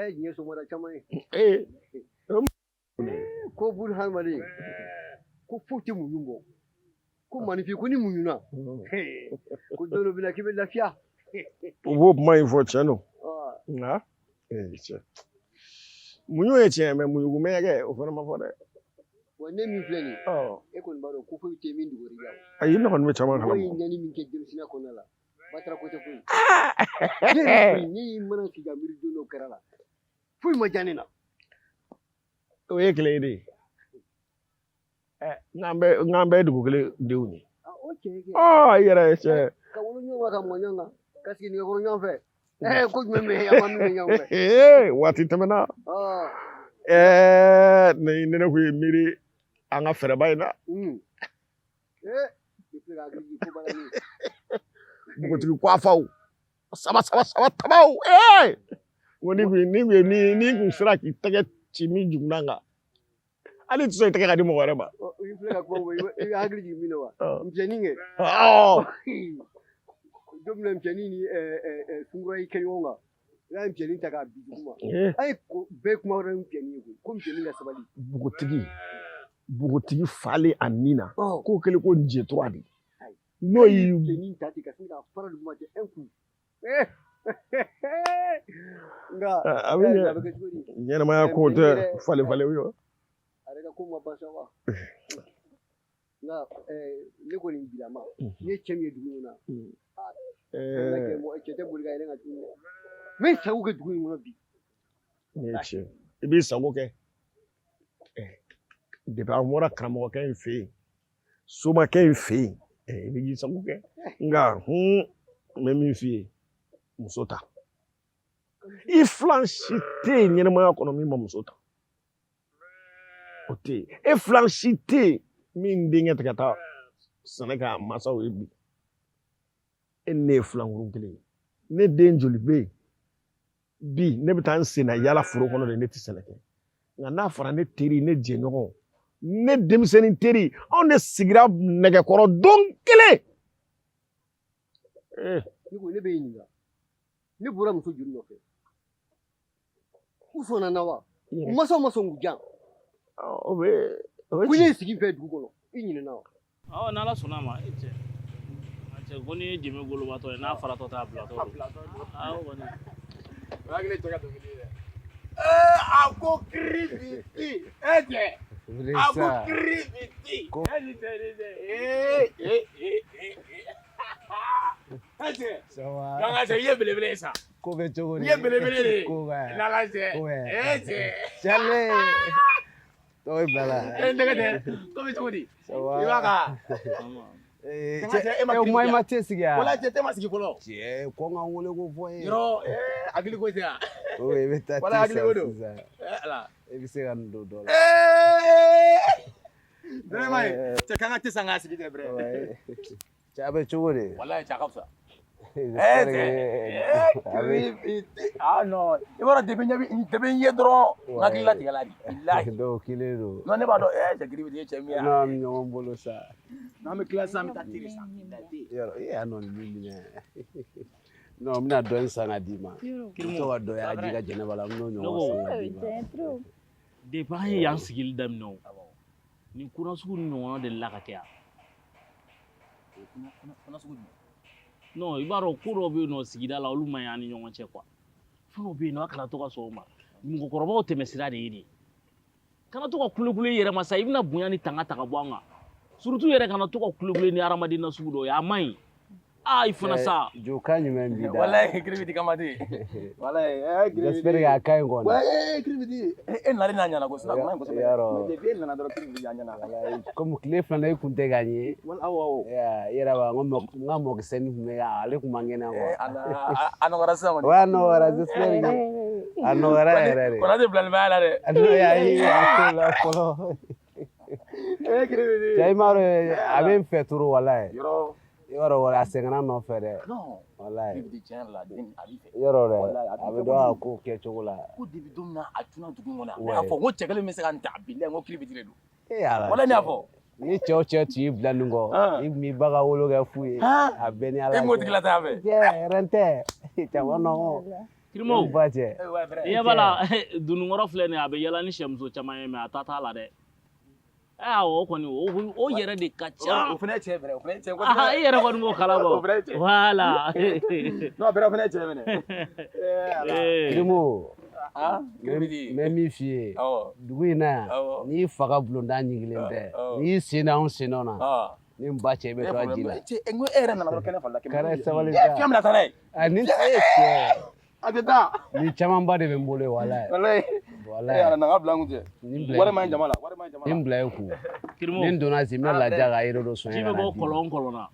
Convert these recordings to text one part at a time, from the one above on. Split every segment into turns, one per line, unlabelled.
Diɲɛ sɔgɔmada caman ye. Ko buna hadamaden ko foyi tɛ muɲu bɔ, ko maninfin ko ni muɲuna ko don dɔ bɛ na k'i bɛ lafiya.
U b'o kuma in fɔ, tiɲɛ don, nka cɛ, muɲu ye tiɲɛ, mais muɲuko mɛn kɛ, o fana ma fɔ dɛ.
Wa ne min filɛ nin ye, e kɔni b'a dɔn ko foyi tɛ min dogori la.
Ayi, ne kɔni bɛ caman
kalama. Mɔgɔ ye ɲani min kɛ denmisɛnninya kɔnɔna la, batara ko tɛ koyi. Ne yɛrɛ ne y'i mana sigi ka miiri don dɔ kɛra la, foyi ma diya ne na.
O ye kelen ye de. N'an bɛɛ ye dugu kelen denw ye.
O tiɲɛ kɛ.
Ɔ, i yɛrɛ ye cɛ.
Ka wolo ɲɔgɔn kan, ka mɔ ɲɔgɔn kan, ka sigi nɛgɛkɔrɔ ɲɔgɔn fɛ. Ko jumɛn bɛ yen, an ma min kɛ ɲɔgɔn fɛ?
Ee, waati tɛmɛna. Ɛɛ, ne ne kun ye miiri an ka fɛrɛba in na.
Ee, i filɛ ka hakili jigin ko ba la min.
Npogotigi kuwafaw saba saba saba tabaw. Ee, ko ni kun ni kun ni ni kun sera k'i tɛgɛ ci min juguman kan, hali i tɛ sɔn i tɛgɛ ka di mɔgɔ wɛrɛ ma.
I filɛ ka kuma fɔ, i hakili jigin min na wa? Npiyɛnin kɛ. Don min na npiyɛnin ni sungura y'i kɛ ɲɔgɔn kan, i y'a npiyɛnin ta k'a bin duguma. An ye bɛɛ kuma wɛrɛ npiyɛnin ye koyi, ko npiyɛnin ka sabali.
Npogotigi falen a nin na, k'o kɛlen ko njetura de n'o y'i
npiyɛnin ta ten ka sin k'a fara duguma ten, un coup. Nka
a bɛ
ɲɛ,
ɲɛnamaya ko tɛ falen falen ye.
A yɛrɛ ka ko ma ban sa wa? Nka ne kɔni bilama, ne ye cɛ min ye dugu in kɔnɔ, cɛ tɛ boli ka yɛlɛ ka tuguni dɛ. N bɛ sago kɛ dugu in kɔnɔ bi.
Ne ye cɛ, i b'i sago kɛ. Depuis an bɔra karamɔgɔkɛ in fɛ yen, somakɛ in fɛ yen, i bɛ k'i sago kɛ. Nka n bɛ min f'i ye, muso ta. I filan si tɛ yen ɲɛnamaya kɔnɔ min ma muso ta, o tɛ yen. E filan si tɛ yen min denkɛ tɛ ka taa sɛnɛ kɛ a mansaw ye bi. E ni ne ye filankurun kelen ye. Ne den joli bɛ yen bi? Ne bɛ taa n senna yaala foro kɔnɔ de, ne tɛ sɛnɛ kɛ. Nka n'a fɔra ne teri, ne jɛɲɔgɔn, ne denmisɛnnin teri, anw de sigira nɛgɛkɔrɔ don kelen.
Ne ko ne bɛ ɲininka, ne bɔra muso joli nɔfɛ? U sɔnna na wa? U mansaw ma sɔn k'u jan.
O bɛ o bɛ
Ko ne ye sigi fɛ dugu kɔnɔ, i ɲinɛna wa?
Awɔ, n'Ala sɔnna a ma. E cɛ, a cɛ ko n'i ye jɛmɛ golobatɔ ye, n'a faratɔ tɛ, a bilatɔ don. Awɔ kɔni.
O y'a kɛlen cɛ ka dɔnkili ye dɛ. Ee, a ko kiribiti, e cɛ. A ko kiribiti. E ni cɛ, ni cɛ. Ee, ee, ee, ee. E cɛ.
Ça va?
Nka cɛ, i ye belebele ye sa.
Ko bɛ cogo di?
I ye belebele de ye.
Ko bɛ.
N'Ala cɛ.
Ko bɛ.
E cɛ.
Charles. Tɔgɔ bila la.
E n tɛgɛ tɛ. Ko bɛ cogo di?
Ça va?
I b'a ka.
Eh,
Nka cɛ, e ma
eh,
kiiri
ma i
di
ma
yan.
te sigi yan.
Wala cɛ, te ma sigi fɔlɔ.
Cɛ, ko n ka n wele ko fɔ n ye.
Yɔrɔ, ee, hakili ko tɛ yan.
O i bɛ taa
Wala
te
hakili ko
san
don.
sisan.
Ee Ala.
E bɛ se ka nin don dɔ la.
Ee, Vraiment, cɛ kan ka tɛ san k'a sigi dɛ brɛ.
Cɛ a bɛ cogo di?
Walayi cɛ a ka fisa.
J'espère
Eh,
que
cɛ,
a bɛ
ah non, i b'a dɔn depuis ɲɛ bɛ depuis n ye dɔrɔn n hakili latigɛla de. Bilahi.
Dɔw kelen don.
Non ne b'a dɔn cɛ Kiribiti ye cɛ min ye.
Non an bɛ ɲɔgɔn bolo sa.
N'an bɛ tila sisan an bɛ taa teri san. Bilahi.
Yɔrɔ e y'a nɔ nin minɛ. Non n bɛna dɔ in san ka d'i ma.
Kirimo.
N bɛ to ka dɔ ye Aji ka jɛnɛba la n bɛn'o ɲɔgɔn san ka d'i ma.
Depuis an ye yan sigili daminɛ o, nin kuna sugu ni ɲɔgɔnna delila ka kɛ yan.
Kuna sugu jumɛn?
Non i b'a dɔn ko dɔw bɛ yen nɔ sigida la olu man ɲi an ni ɲɔgɔn cɛ quoi. Fɛn dɔw bɛ yen nɔ a kana to ka sɔn o ma. Mɔgɔkɔrɔbaw tɛmɛsira de ye nin ye. Kana to ka kulekule i yɛrɛ ma sa, i bɛna bonya ni tanga ta ka bɔ an kan. Surtout yɛrɛ kana to ka kulekule ni hadamaden na sugu dɔw ye, a man ɲi. Aa i fana sa.
Jokan jumɛn b'i da?
Walayi Kiribiti kama ten. Walayi Kiribiti.
J'espère que a ka ɲi kɔni.
Ouais, Kiribiti e nalen n'a ɲɛna ko sisan kuma in kosɛbɛ.
Yɔrɔ.
Depuis e nana dɔrɔn Kiribiti a ɲɛna.
Walayi komi tile fila i kun tɛ ka n ye.
Wala awɔ awɔ.
I yɛrɛ b'a n ko n ka mɔkisɛni tun bɛ yan ale tun man kɛnɛ quoi.
A nɔgɔyara sisan kɔni.
Ouais a nɔgɔyara j'espère que a nɔgɔyara yɛrɛ de.
Kɔnɔ tɛ bilali b'a la dɛ.
Non ayi a t'o la fɔlɔ.
Kiribiti.
Cɛ i m'a dɔn a bɛ n fɛ trop walayi.
Yɔrɔ.
I b'a dɔn a sɛgɛnna nɔfɛ dɛ.
Non.
Walayi.
Kiribiti tiɲɛ yɛrɛ la den a b'i fɛ.
Yɔrɔ dɛ
Walayi, a
a
b'i
bɛ
fɛ
dɔn a
kojugu.
ko kɛcogo la.
Ko depuis don min na a tunna dugu in kɔnɔ yan. Ne
Ouais.
y'a fɔ n ko cɛ kelen bɛ se ka n ta bilayi n ko Kiribiti de don.
E ala.
Walayi ne y'a fɔ.
Ni cɛ o cɛ tun y'i bila nin kɔ, i tun b'i ba ka wolo kɛ fu ye. A bɛɛ ni Ala
E m'o tigi la taa fɛ.
Cɛ yɛrɛ tɛ. Cɛ ma nɔgɔn.
Kirimo.
Ba cɛ.
I ɲɛ b'a la dununkɔrɔ filɛ nin ye a bɛ yala ni sɛmuso caman ye mais a ta t'a la dɛ. Awɔ o kɔni o yɛrɛ de ka ca.
O fana ye cɛ fɛnɛ, o fana ye cɛ kosɛbɛ.
Ah, i yɛrɛ kɔni b'o kalama.
O fana ye cɛ.
Voilà.
Non bɛrɛ o fana ye cɛ fɛnɛ.
Kirimo.
Ah, Kiribiti.
N bɛ min f'i ye. Dugu in na yan, n'i fa ka bulonda ɲigilen tɛ, n'i sen da anw sen nɔ na, ni n ba cɛ i bɛ to a ji la.
Cɛ, n ko e yɛrɛ nana dɔrɔn kɛnɛ falila kɛmɛ.
Kɛnɛ sabali
E
sa.
fiɲɛ bɛna taa n'a ye.
A ni e cɛ.
A tɛ taa.
Ni camanba de bɛ n bolo yen walayi.
Walayi.
Walayi.
E ala na n ka bila n kun cɛ.
Nin bila
Wari man ɲi jama la, wari man ɲi jama la.
Nin bila i kun.
Kirimo.
Ni n donna sen n bɛ laja ka yiri dɔ sɔn
Ji bɛ bɔ kɔlɔn kɔlɔn na.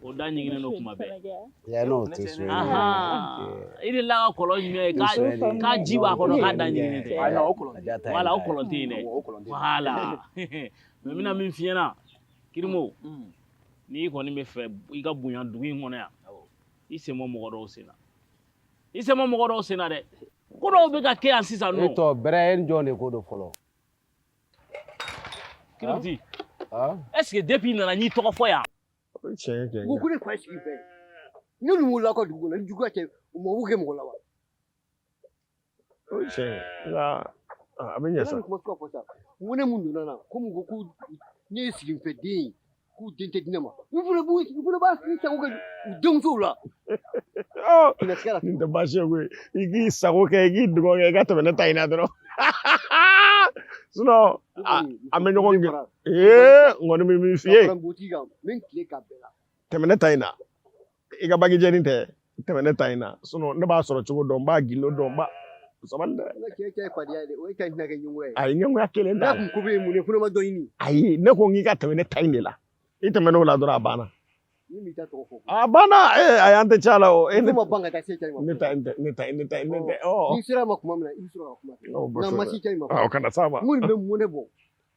O da ɲiginnen don kuma bɛɛ.
Ya n'o tɛ so ye.
I delila ka kɔlɔn jumɛn ye k'a ji b'a kɔnɔ k'a da ɲiginnen tɛ.
Ayi, non, o kɔlɔn tɛ.
Voilà o kɔlɔn tɛ yen dɛ. Voilà. Mais n bɛna min f'i ɲɛna Kirimo, n'i kɔni bɛ fɛ i ka bonya dugu in kɔnɔ yan, i sen bɔ mɔgɔ dɔw sen na. I sen bɔ mɔgɔ dɔw sen na dɛ. Ko dɔw bɛ ka kɛ yan sisan
E
nɔ.
tɔ bɛrɛ e ni jɔn de ko don fɔlɔ?
Kiribiti, est ce que depuis i nana n y'i tɔgɔ fɔ yan?
Tiɲɛ tiɲɛ.
Ko ne fa ye sigi fɛn ye. Ne dun wolola ka dugu kɔnɔ ni juguya tɛ mɔgɔ b'o kɛ mɔgɔ la wa?
O ye tiɲɛ ye nka a bɛ ɲɛ sa.
Ala ni kuma sugu fɔ sa. N ko ne mun donna na komi ko ne ye siginfɛ den ye k'u den tɛ di ne ma. N fana b'u n fana b'a n sago kɛ u denmusow la.
Nin tɛ baasi ye koyi. I k'i sago kɛ i k'i dungɔ kɛ i ka tɛmɛ ne ta in na dɔrɔn. Sinon an bɛ ɲɔgɔn gɛn. Ee n kɔni bɛ min f'i ye.
Ka fara npogotigi kan n bɛ n tile k'a bɛɛ la.
Tɛmɛ ne ta in na. I ka bagi jɛni tɛ tɛmɛ ne ta in na. Sinon ne b'a sɔrɔ cogo dɔn n b'a gindo dɔn n b'a sabali dɛ.
N ka cɛ ta ye fadenya ye dɛ o ye ta in tɛna kɛ ɲɛngoya ye.
Ayi ɲɛngoya kelen t'a
N'a
la.
kun ko bɛ yen mun ye fana ma dɔ ɲini.
Ayi ne ko n k'i ka tɛmɛ ne ta in de la. I tɛmɛn'o la dɔrɔn a banna.
Ni m'i ta tɔgɔ fɔ.
A banna ee ayi an tɛ ca la o.
Muso ma ban ka taa se cɛ in ma.
Ne ta in tɛ ne ta in ne ta in ne tɛ ɔ.
N'i sera a ma tuma min na i bɛ sɔrɔ ka kuma.
Ɔ,
Nka ma se cɛ in ma.
O kana s'a ma.
N kɔni bɛ mɔnɛ bɔ.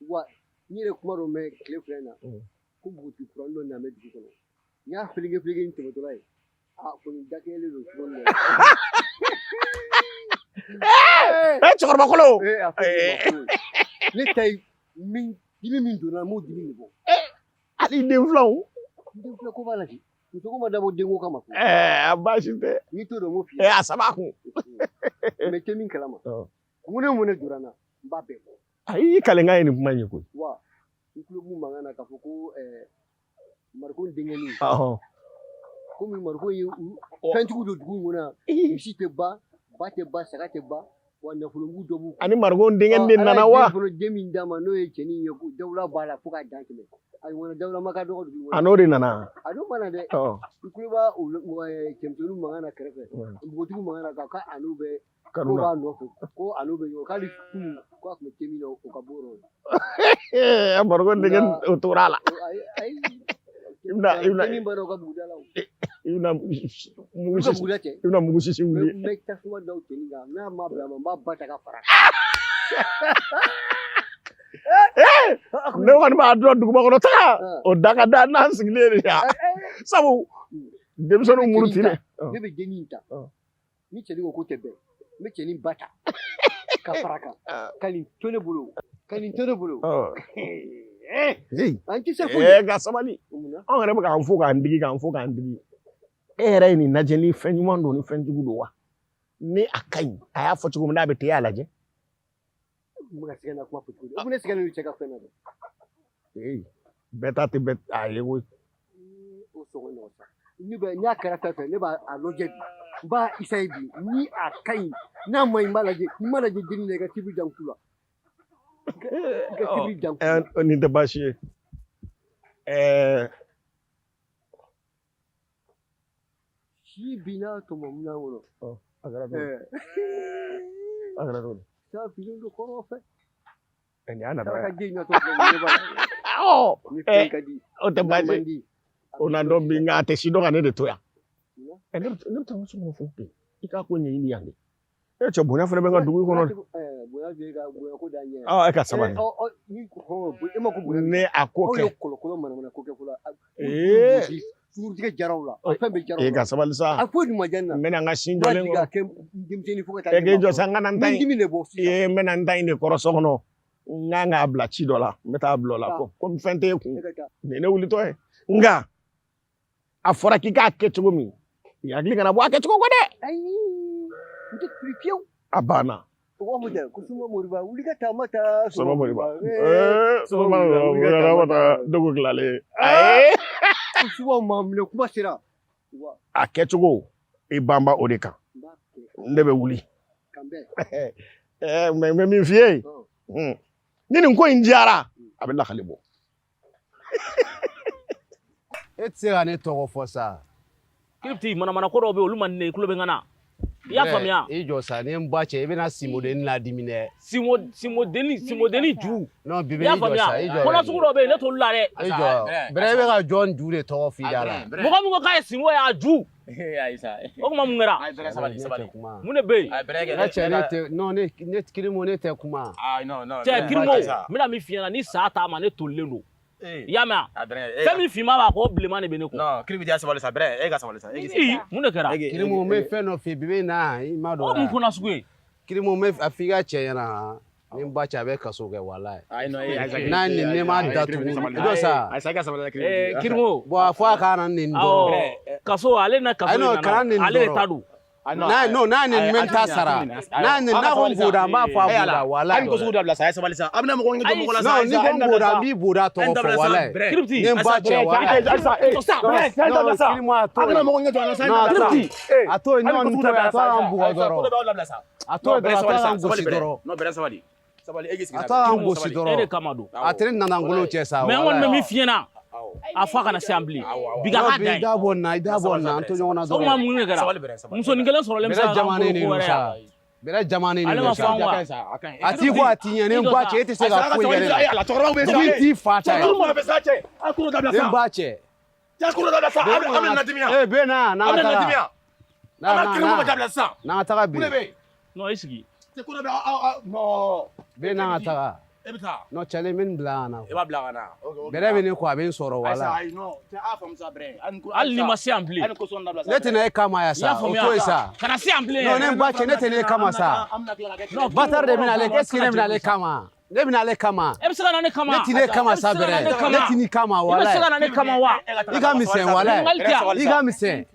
Wa n yɛrɛ kuma dɔ mɛn tile fila in na. Ko npogotigi kuranin dɔ nana bɛ dugu kɔnɔ. N y'a feleke feleke n tɛmɛtɔla ye. A kɔni dakɛɲɛlen don cogo min na.
Ee cɛkɔrɔba kolo.
Ee a feleke ne ta ye min dimi min donna n m'o dimi de bɔ.
Hali den filaw.
N den fila ko b'a la de. Muso ko ma dabɔ denko kama.
Ɛɛ a baasi tɛ.
N'i t'o dɔn n b'o f'i ye.
Ee a saba kun.
Mais tɛ min kalama. Mun ne donna n na n b'a bɛɛ bɔ.
Ayi i kalenkan ye nin kuma in ye koyi.
Wa n tulo b'u mankan na k'a fɔ ko Mariko denkɛnin. Komi Mariko ye fɛntigiw don dugu in kɔnɔ yan. Misi tɛ ban, ba tɛ ban, saga tɛ ban. Wa nafolomugu dɔ b'u kun.
Ani Mariko denkɛnin de nana wa?
Ala ye den fɔlɔ den min d'a ma n'o ye cɛnin ye ko dawula b'a la fo k'a dan tɛmɛ. A ɲɔgɔnna dawula ma ka dɔgɔ dugu in kɔnɔ.
A n'o de nana.
A n'o ma na dɛ. N tulo b'a cɛmisɛnninw mankan na kɛrɛfɛ. Npogotigiw mankan na k'a a n'u bɛ
Kanu
ko
na.
b'a nɔfɛ ko a n'u bɛ ɲɔgɔn k'ale kunun ko a tun bɛ te min na o ka bɔ o yɔrɔ la.
Ee Mariko denkɛnin o tora a la.
Ayi ayi.
I bɛna i bɛna
Te min b'a dɔn o ka buguda la o.
i bɛna mugu
Olu ka
sisi
buguda cɛ.
i bɛna mugu sisi wuli.
N bɛ tasuma da o cɛnin kan n'a ma bila a ma n b'a ba ta ka fara.
Ne kɔni b'a dɔn duguba kɔnɔ taga o da ka da n'an sigilen de ya. Sabu denmisɛnninw murutilen.
Ne bɛ dennin ta. Ni cɛnin ko k'o tɛ bɛn, n bɛ cɛnin ba ta ka fara kan, ka nin to ne bolo, ka nin to ne bolo. An tɛ se foyi.
Ka sabali. Anw yɛrɛ bɛ k'an fo k'an digi, k'an fo k'an digi. E yɛrɛ ye nin lajɛ ni fɛn ɲuman don ni fɛn jugu don wa? Ni a ka ɲi, a y'a fɔ cogo min n'a bɛ ten, e y'a lajɛ.
N bɛ ka siga n na kuma fɔ cogo di? O bɛ ne siga ne cɛ ka fɛn na dɛ.
Bɛɛ ta tɛ bɛɛ a ye koyi.
O sɔngɔ nɔgɔ sa. Ni bɛ n'a kɛra fɛn fɛn, ne b'a lajɛ bi. N b'a isaye bi. Ni a ka ɲi, n'a ma ɲi, n b'a lajɛ. N b'a lajɛ dennin na, i ka tibili da n ku la. I ka tibili da n ku la.
Nin tɛ baasi ye.
Si binna tɔmɔ minɛn kɔnɔ.
A kɛra cogo di? A kɛra cogo di?
Sa binnen don kɔrɔ fɛ.
Nin y'a natɔ ye.
Saraka den natɔ filɛ nin ye, ne b'a la. Ni fɛn ka di.
O tɛ baasi ye. O na dɔn bi, nka a tɛ si dɔn ka ne de to yan. Ne bɛ taa n ka so kɔnɔ fo bi. I k'a ko ɲɛɲini yan de. E cɛ, bonya fana bɛ n ka dugu kɔnɔ.
Bonya bɛ ka bonya ko d'an ɲɛ.
E ka sabali.
E ma ko bonya.
Ne a ko kɛ.
Aw ye kɔlɔkɔlɔ manamana ko kɛ fɔlɔ. Sunkurutigɛ jaraw la. Fɛn bɛɛ jaraw la.
E ka sabali sa.
A foyi dun ma diya n na.
N bɛna n ka sin jɔlen kɔrɔ.
Kɛ denmisɛnnin fo ka taa.
E k'i jɔ sa, n ka na n ta in.
N dimi de bɔ sisan.
Ee, n bɛna n ta in de kɔrɔ so kɔnɔ. N kan k'a bila ci dɔ la. N bɛ taa bila o la. Komi fɛn t'e kun. Nin ye ne wulitɔ ye. Nka a fɔra k'i k'a kɛ cogo min, i hakili kana bɔ a kɛcogo kɔ dɛ.
Ayi, n tɛ fili fiyewu.
A banna.
O b'a fɔ ten ko Suma Moriba wuli ka taama taa.
Suma Moriba. Suma Moriba wuli ka taama taa. Dogo tilalen. Ayi.
Suma ma minɛ kuma sera.
A kɛcogo i banba o de kan. Ne bɛ wuli. Mɛ n bɛ min f'i ye. Ni nin ko in diyara, a bɛ lakali bɔ.
E tɛ se ka ne tɔgɔ fɔ sa.
Kiribiti, manamana ko dɔw bɛ yen, olu man di ne ye, tulo bɛ n ka na. I y'a faamuya?
I jɔ sa, ni n ba cɛ, i bɛna Simodenni ladimi dɛ.
Simodenni ju.
Non, Bibi, i jɔ sa, i jɔ.
Kɔnɔ sugu dɔw bɛ yen, ne t'olu la dɛ.
I jɔ. Bɛrɛ, i bɛ ka jɔn ju de tɔgɔ f'i da la.
Mɔgɔ min ko k'a ye Simo ye, a ju. O tuma mun kɛra? Mun de bɛ yen?
Ne cɛ, ne tɛ, non, ne Kirimo, ne tɛ kuma.
Cɛ, Kirimo, n bɛna min f'i ɲɛna, ni sa t'a ma, ne tolilen don. I y'a mɛn wa? Fɛn min finman b'a kɔ, o bilenman de bɛ ne kɔ.
Non, Kiribiti, sabali sa, Bɛrɛ, e ka sabali sa.
Mun de kɛra?
Kirimo, n bɛ fɛn dɔ f'i ye, Bibi na, i ma dɔn.
O mun ko nasugu ye?
Kirimo, n bɛ a f'i ka cɛ ɲɛna, ni n ba cɛ, a bɛ kaso kɛ, walayi. N'a nin ne m'a datugu, i jɔ sa.
Kirimo.
Bon, a fɔ a kana nin dɔrɔn.
Kaso, ale na kaso in nana, ale de ta don.
N'a non, n'a nin bɛ n ta sara. N'a nin n'a ko n boda, n b'a fɔ a boda, walayi.
Hali ko sugu dabila sa, a ye sabali sa. A bɛna mɔgɔ ɲɛ jɔ mɔgɔ la sa.
Non, ni ko n boda, n b'i boda tɔgɔ fɔ, walayi.
Kiribiti.
Ni n ba cɛ, walayi.
Non,
Kirimo, a to
yen. A bɛna mɔgɔ ɲɛ jɔ a la sa.
Kiribiti. A to yen, non, n to yen, a to an bugɔ dɔrɔn. A to yen dɔrɔn, a to an gosi dɔrɔn.
Non, Bɛrɛ, sabali. Sabali, e k'i sigi.
A to an gosi dɔrɔn.
E de kama don.
A tɛ ne nana ngolo cɛ sa.
Mais n kɔni bɛ min f'i ɲɛna. A fɔ a kana se yan bilen. Bi ka k'a dan ye.
I da bɔ nin na, i da bɔ nin na, an to ɲɔgɔn na dɔrɔn.
O tuma mun de kɛra? Musonin kelen sɔrɔlen bɛ se ka k'an bolo ko wɛrɛ ye.
Bɛrɛ jamanen de
Ale ma
don
fɔ an
sa.
wa?
A t'i ko a t'i ɲɛ, ni n ba cɛ, e tɛ se ka foyi kɛ ne la. Dugu in t'i fa ta ye. Ni n ba cɛ. Ee, bɛ na, n'an ka taga. N'an ka taga bi.
Non, i sigi.
Bɛ n'an ka taga.
E bɛ taa.
Non, cɛlen, n bɛ nin bila ka na.
I b'a bila ka na.
Bɛrɛ bɛ ne kɔ, a bɛ n sɔrɔ, wala.
Ayi, non, cɛ, a faamu sa, Bɛrɛ.
Hali n'i ma se yan bilen.
Ne tɛ na e kama yan sa, o to yen sa.
Kana se yan bilen.
Non, ne ba cɛ, ne tɛ ne kama sa. Batard de bɛ na ale, est ce que ne bɛ na ale kama? Ne bɛ na ale kama.
E bɛ se ka na ne kama.
Ne tɛ ne kama sa, Bɛrɛ. Ne tɛ n'i kama, wala.
I bɛ se ka na ne kama wa?
I ka misɛn, wala. I ka misɛn.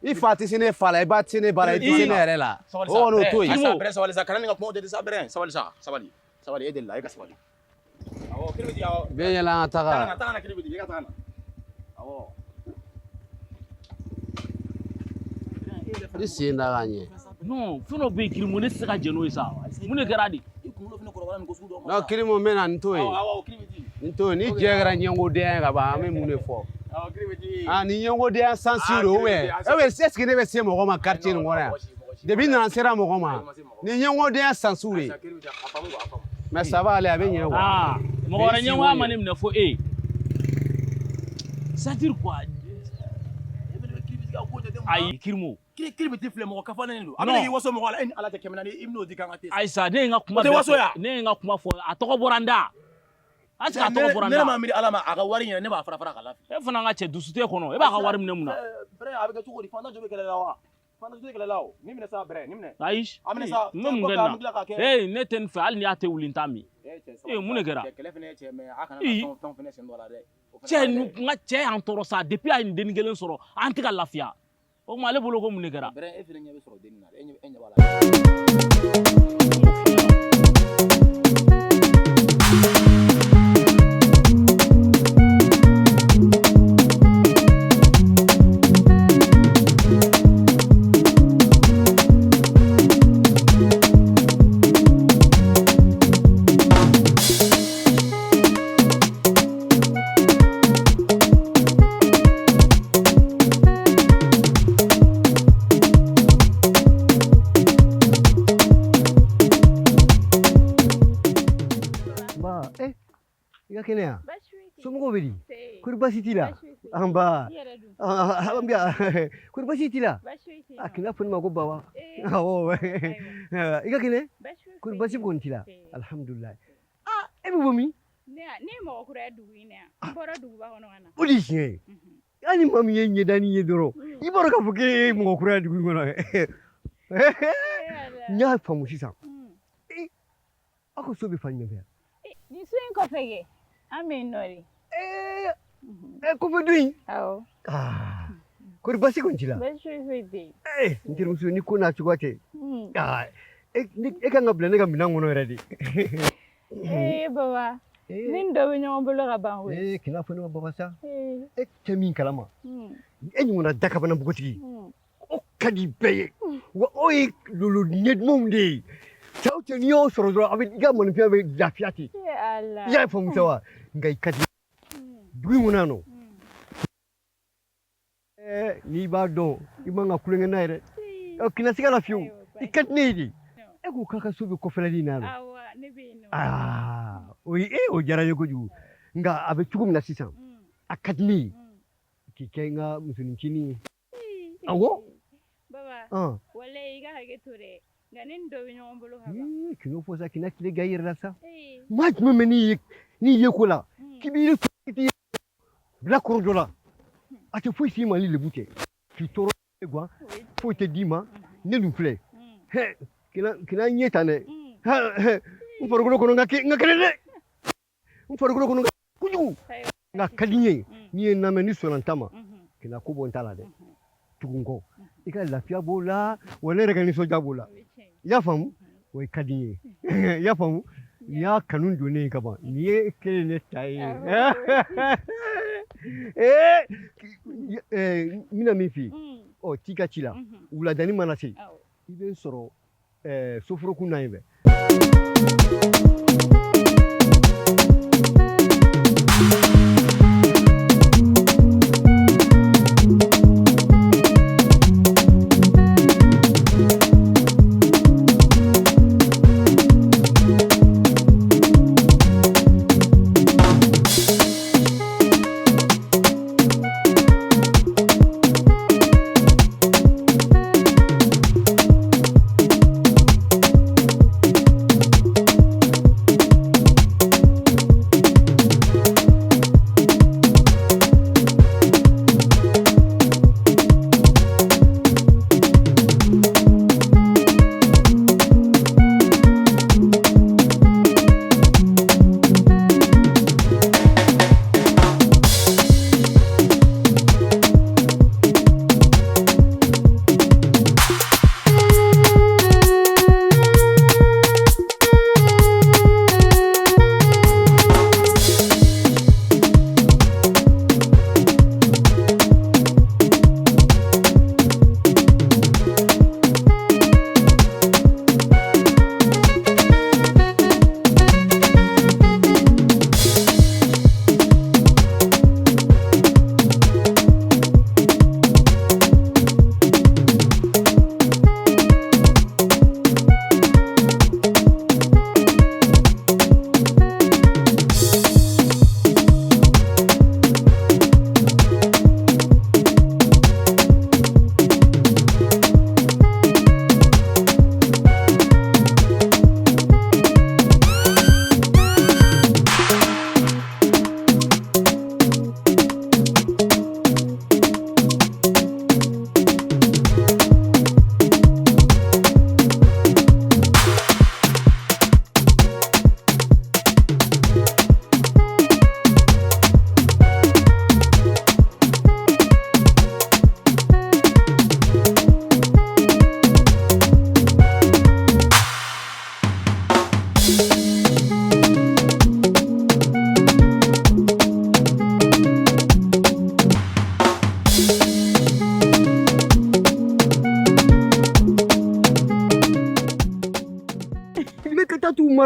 I fa tɛ se ne fa la, i ba tɛ se ne ba la, i tɛ se ne yɛrɛ la. O kɔni o to yen.
Bɛrɛ, sabali sa, kana nin ka kumaw jate sa, Bɛrɛ, sabali sa, sabali. Sabali, e delila, e ka sabali. Awɔ, Kiribiti, awɔ.
Bɛɛ yɛlɛ an ka taga.
Taga na, Kiribiti, i ka taga na. Awɔ.
I sen da ka ɲɛ.
Non, fɛn dɔ bɛ yen, Kirimo, ne tɛ se ka jɛn n'o ye sa. Mun de kɛra de?
Non, Kirimo, n bɛ na n to yen. N to yen, ni jɛ kɛra ɲɛngoden ye ka ban, an bɛ mun de fɔ? Ah, ni ɲɛngodenya sansi don, ou bien est ce que ne bɛ se mɔgɔ ma quartier nin kɔnɔ yan? Depuis n nana, n sera mɔgɔ ma. Ni ɲɛngodenya sansiw de. Mais ça va aller, a bɛ ɲɛ quoi.
Ah, mɔgɔ wɛrɛ ɲɛngoya ma ne minɛ fo e. C'est à dire quoi? Ayi, Kirimo.
Kiribiti filɛ, mɔgɔ kafalen don. A bɛna k'i waso mɔgɔ la, e ni Ala cɛ 400, i bɛn'o di k'an ka te.
Ayisa, ne ye n ka kuma bɛɛ fɔ. Ne ye n ka kuma fɔ, a tɔgɔ bɔra n da. Est-ce que a tɔgɔ fɔra n
Ne
da?
ma miiri Ala ma, a ka wari ɲɛna, ne b'a fara fara k'a lafili.
E fana ka cɛ dusu t'e kɔnɔ, e b'a ka wari minɛ mun na?
Brɛ, a bɛ kɛ cogo di? Fantan jo bɛ kɛlɛ la wa? Fantan jo tɛ kɛlɛ la o. Nin minɛ sa, brɛ, nin minɛ.
Ayi.
A minɛ sa.
N bɛ mun kɛ
An bɛ tila k'a
nin
kɛ.
na? Ee, ne tɛ nin fɛ, hali n'i y'a te wuli, n t'a min.
Eh, cɛ,
Ee, mun de kɛra?
Cɛ, kɛlɛ fɛnɛ ye cɛ, mais a kana
Ii.
na fɛn fɛnɛ sen dɔ la dɛ. O fɛnɛ
Cɛ,
ma ɲi dɛ.
n ka cɛ y'an tɔɔrɔ sa, depuis a ye nin dennin kelen sɔrɔ, an tɛ ka lafiya. O tuma ale bolo ko mun de kɛra?
Brɛ, e fɛnɛ ɲɛ bɛ sɔrɔ dennin na dɛ. E ɲɛ b'a la.
Ba, i ka kɛnɛ yan?
Baasi foyi tɛ yen.
Somɔgɔw bɛ di?
Se.
Kɔri baasi t'i la?
Baasi foyi tɛ yen.
Anba.
I yɛrɛ dun?
An bɛ yan. Kɔri baasi t'i la?
Baasi foyi tɛ yen
A
nɔ.
k'i n'a fɔ ne ma ko Baba.
Ee,
Awɔ.
ayiwa.
I ka kɛnɛ?
Baasi foyi
Kɔri
tɛ
baasi
yen.
kɔni t'i la?
Se.
Alihamudulilayi. Aa, e bɛ bɔ min?
Ne ye mɔgɔ kura ye dugu in na yan. N bɔra duguba kɔnɔ ka na.
O de ye tiɲɛ ye. Hali ni maa min ye ɲɛdani ye dɔrɔn, i b'a dɔn k'a fɔ k'e ye mɔgɔ kura ye dugu in kɔnɔ.
Ee, Ala.
N y'a faamu sisan.
Mm.
Aw ka so bɛ fan jumɛn fɛ yan?
Nin so in kɔfɛ kɛ, an bɛ yen nɔ de.
Ee, kɔfɛ du in?
Awɔ.
Aa, kɔri baasi kɔni t'i la?
Baasi foyi foyi tɛ yen.
Ee, n terimuso, ni ko n'a cogoya tɛ.
Mm.
Aa, e kan ka bila ne ka minɛn kɔnɔ yɛrɛ de.
Ee, Baba, ne ni dɔ bɛ ɲɔgɔn bolo ka ban koyi.
Ee, kana fɔ ne ma Baba sa.
Ee.
E tɛ min kalama.
Mm.
E ɲɔgɔnna dakabana npogotigi.
Mm.
O ka di bɛɛ ye. Wa o ye lolo ɲɛdumanw de ye. Cɛ o cɛ, n'i y'o sɔrɔ dɔrɔn, a bɛ i ka maninfinya bɛ lafiya ten.
Ee, Ala.
I y'a faamu sa wa? Nka i ka di. Dugu in kɔnɔ yan nɔ. Ɛɛ, n'i b'a dɔn, i man ka kulonkɛ n'a ye dɛ. Ɔ, kana siga la fiyewu. I ka di ne ye de. E ko k'a ka so bɛ kɔfɛla in na yan nɔ.
Awɔ, ne bɛ yen nɔ.
Aa, o ye o diyara n ye kojugu. Nka a bɛ cogo min na sisan, a ka di ne ye k'i kɛ n ka musonincinin ye. Awɔ.
Baba,
Ɔn.
walayi i ka hakɛ to dɛ. Nka ne ni dɔ bɛ ɲɔgɔn bolo ka ban.
Ii, kan'o fɔ sa, kana tile gan i yɛrɛ la sa.
Ee.
Maa jumɛn bɛ n'i ye ko la, k'i b'i k'i bila kɔrɔ dɔ la, a tɛ foyi s'i ma ni lebu tɛ. K'i tɔɔrɔ guwan, foyi tɛ d'i ma, ne dun filɛ. Hɛ, kana ɲɛ tan dɛ. Hɛ, n farikolo kɔnɔ n ka kɛnɛ dɛ. N farikolo kɔnɔ n ka kojugu. Nka ka di n ye, n'i ye n lamɛn, ni sɔnna n ta ma, kana ko bɔ n ta la dɛ. Tugu n kɔ. I ka lafiya b'o la, wa ne yɛrɛ ka nisɔndiya b'o la. I y'a faamu? O ka di n ye. I y'a faamu? Nin y'a kanu donnen ye ka ban. Nin ye kelen ne ta ye. Ee, n bɛna min f'i ye. Ɔ, t'i ka ci la. Wuladani mana se, i bɛ n sɔrɔ soforokun na yen fɛ.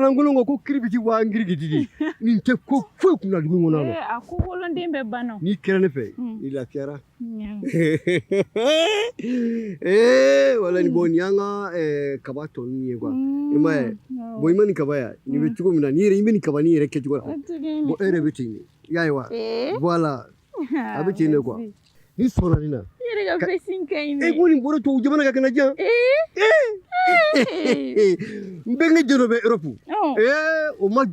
lankolon ko ko kiribiti wa ngirigiti de nin tɛ ko foyi kunna dugu in kɔnɔ yan nɔ.
A ko kolonden bɛɛ banna.
N'i kɛra ne fɛ i lafiyara. Ee wala nin bɔn nin y'an ka kaba tɔ ninnu ye quoi. I m'a ye bon i ma nin kaba ya nin bɛ cogo min na n'i yɛrɛ i bɛ nin kaba nin yɛrɛ kɛcogo la bon e yɛrɛ bɛ ten de i y'a ye wa voilà a bɛ ten de quoi n'i sɔnna nin na.
I yɛrɛ ka veste in ka ɲi dɛ.
E ko nin bɔra tubabu jamana kan ka na diyan. N bɛnkɛ jɛ dɔ bɛ Europe. Ee o ma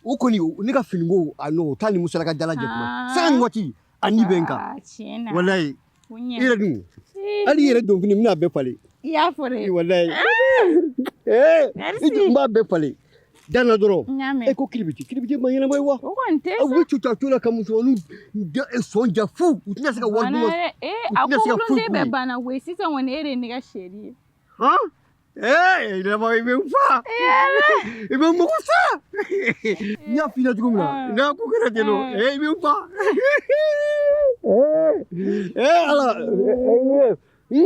o kɔni ne ka finiko a non o t'a ni musalaka jala jɛ kuma sanga ni waati a ni bɛ n kan. Walayi i yɛrɛ dun hali i yɛrɛ don fini n bɛna a bɛɛ falen.
I y'a fɔ dɛ.
Walayi ee n b'a bɛɛ falen. Dan na dɔrɔn e ko kiribiti kiribiti ma ɲɛnama ye wa
o kɔni tɛ
sa u bɛ cucu a tu la ka musomaninw sɔn ja fu u tɛna se ka wari d'u ma.
A ko kolonden bɛɛ banna koyi sisan kɔni e de ye ne ka chérie ye.
Han ee yɛlɛma i bɛ n fa i bɛ n mago sa n y'a f'i ɲɛna cogo min na n'a ko kɛra ten nɔ ee i bɛ n fa ee ala ee n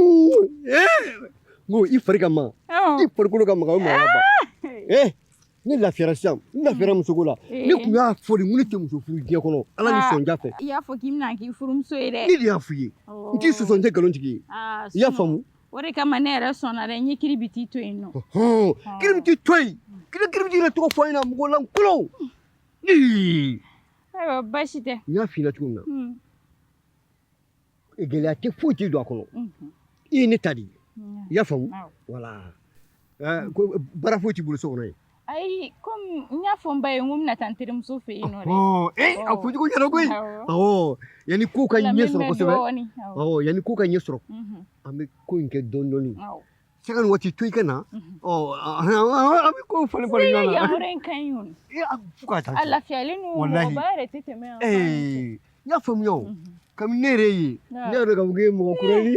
ko i fari ka magan i farikolo ka magan o magan ban ee ne lafiyara sisan n lafiyara musoko la ne tun y'a fɔ de n ko ne tɛ muso furu diɲɛ kɔnɔ ala ni sɔnja fɛ.
I y'a fɔ k'i bɛna k'i furumuso ye dɛ.
Ne de y'a f'i ye n t'i sɔsɔ n tɛ nkalon tigɛ i ye i y'a faamu.
O de kama ne yɛrɛ sɔnna dɛ n ye kiribiti to yen nɔ.
Kiribiti to yen kiribiti yɛrɛ tɔgɔ fɔ n ɲɛna mɔgɔ lankolon.
Ayiwa baasi tɛ.
N y'a f'i ɲɛna cogo min na gɛlɛya tɛ foyi t'i don a kɔnɔ i ye ne ta de ye i y'a faamu voilà ko baara foyi t'i bolo so kɔnɔ yen.
Ayi komi n y'a fɔ n ba ye n ko n bɛna taa n terimuso fɛ yen nɔ dɛ.
Ee a fɔcogo ɲɛna koyi awɔ yanni ko ka ɲɛ sɔrɔ kosɛbɛ awɔ yanni ko ka ɲɛ sɔrɔ an bɛ ko in kɛ dɔɔnin dɔɔnin sanga ni waati to i ka na ɔ an bɛ ko falen falen ɲɔgɔn na.
Yan yɔrɔ in ka ɲi o.
Fo ka taa
a lafiyalen don mɔgɔba yɛrɛ tɛ tɛmɛ yan.
Ee n y'a faamuya o kabini ne yɛrɛ ye ne yɛrɛ k'a fɔ k'e ye mɔgɔ kura ye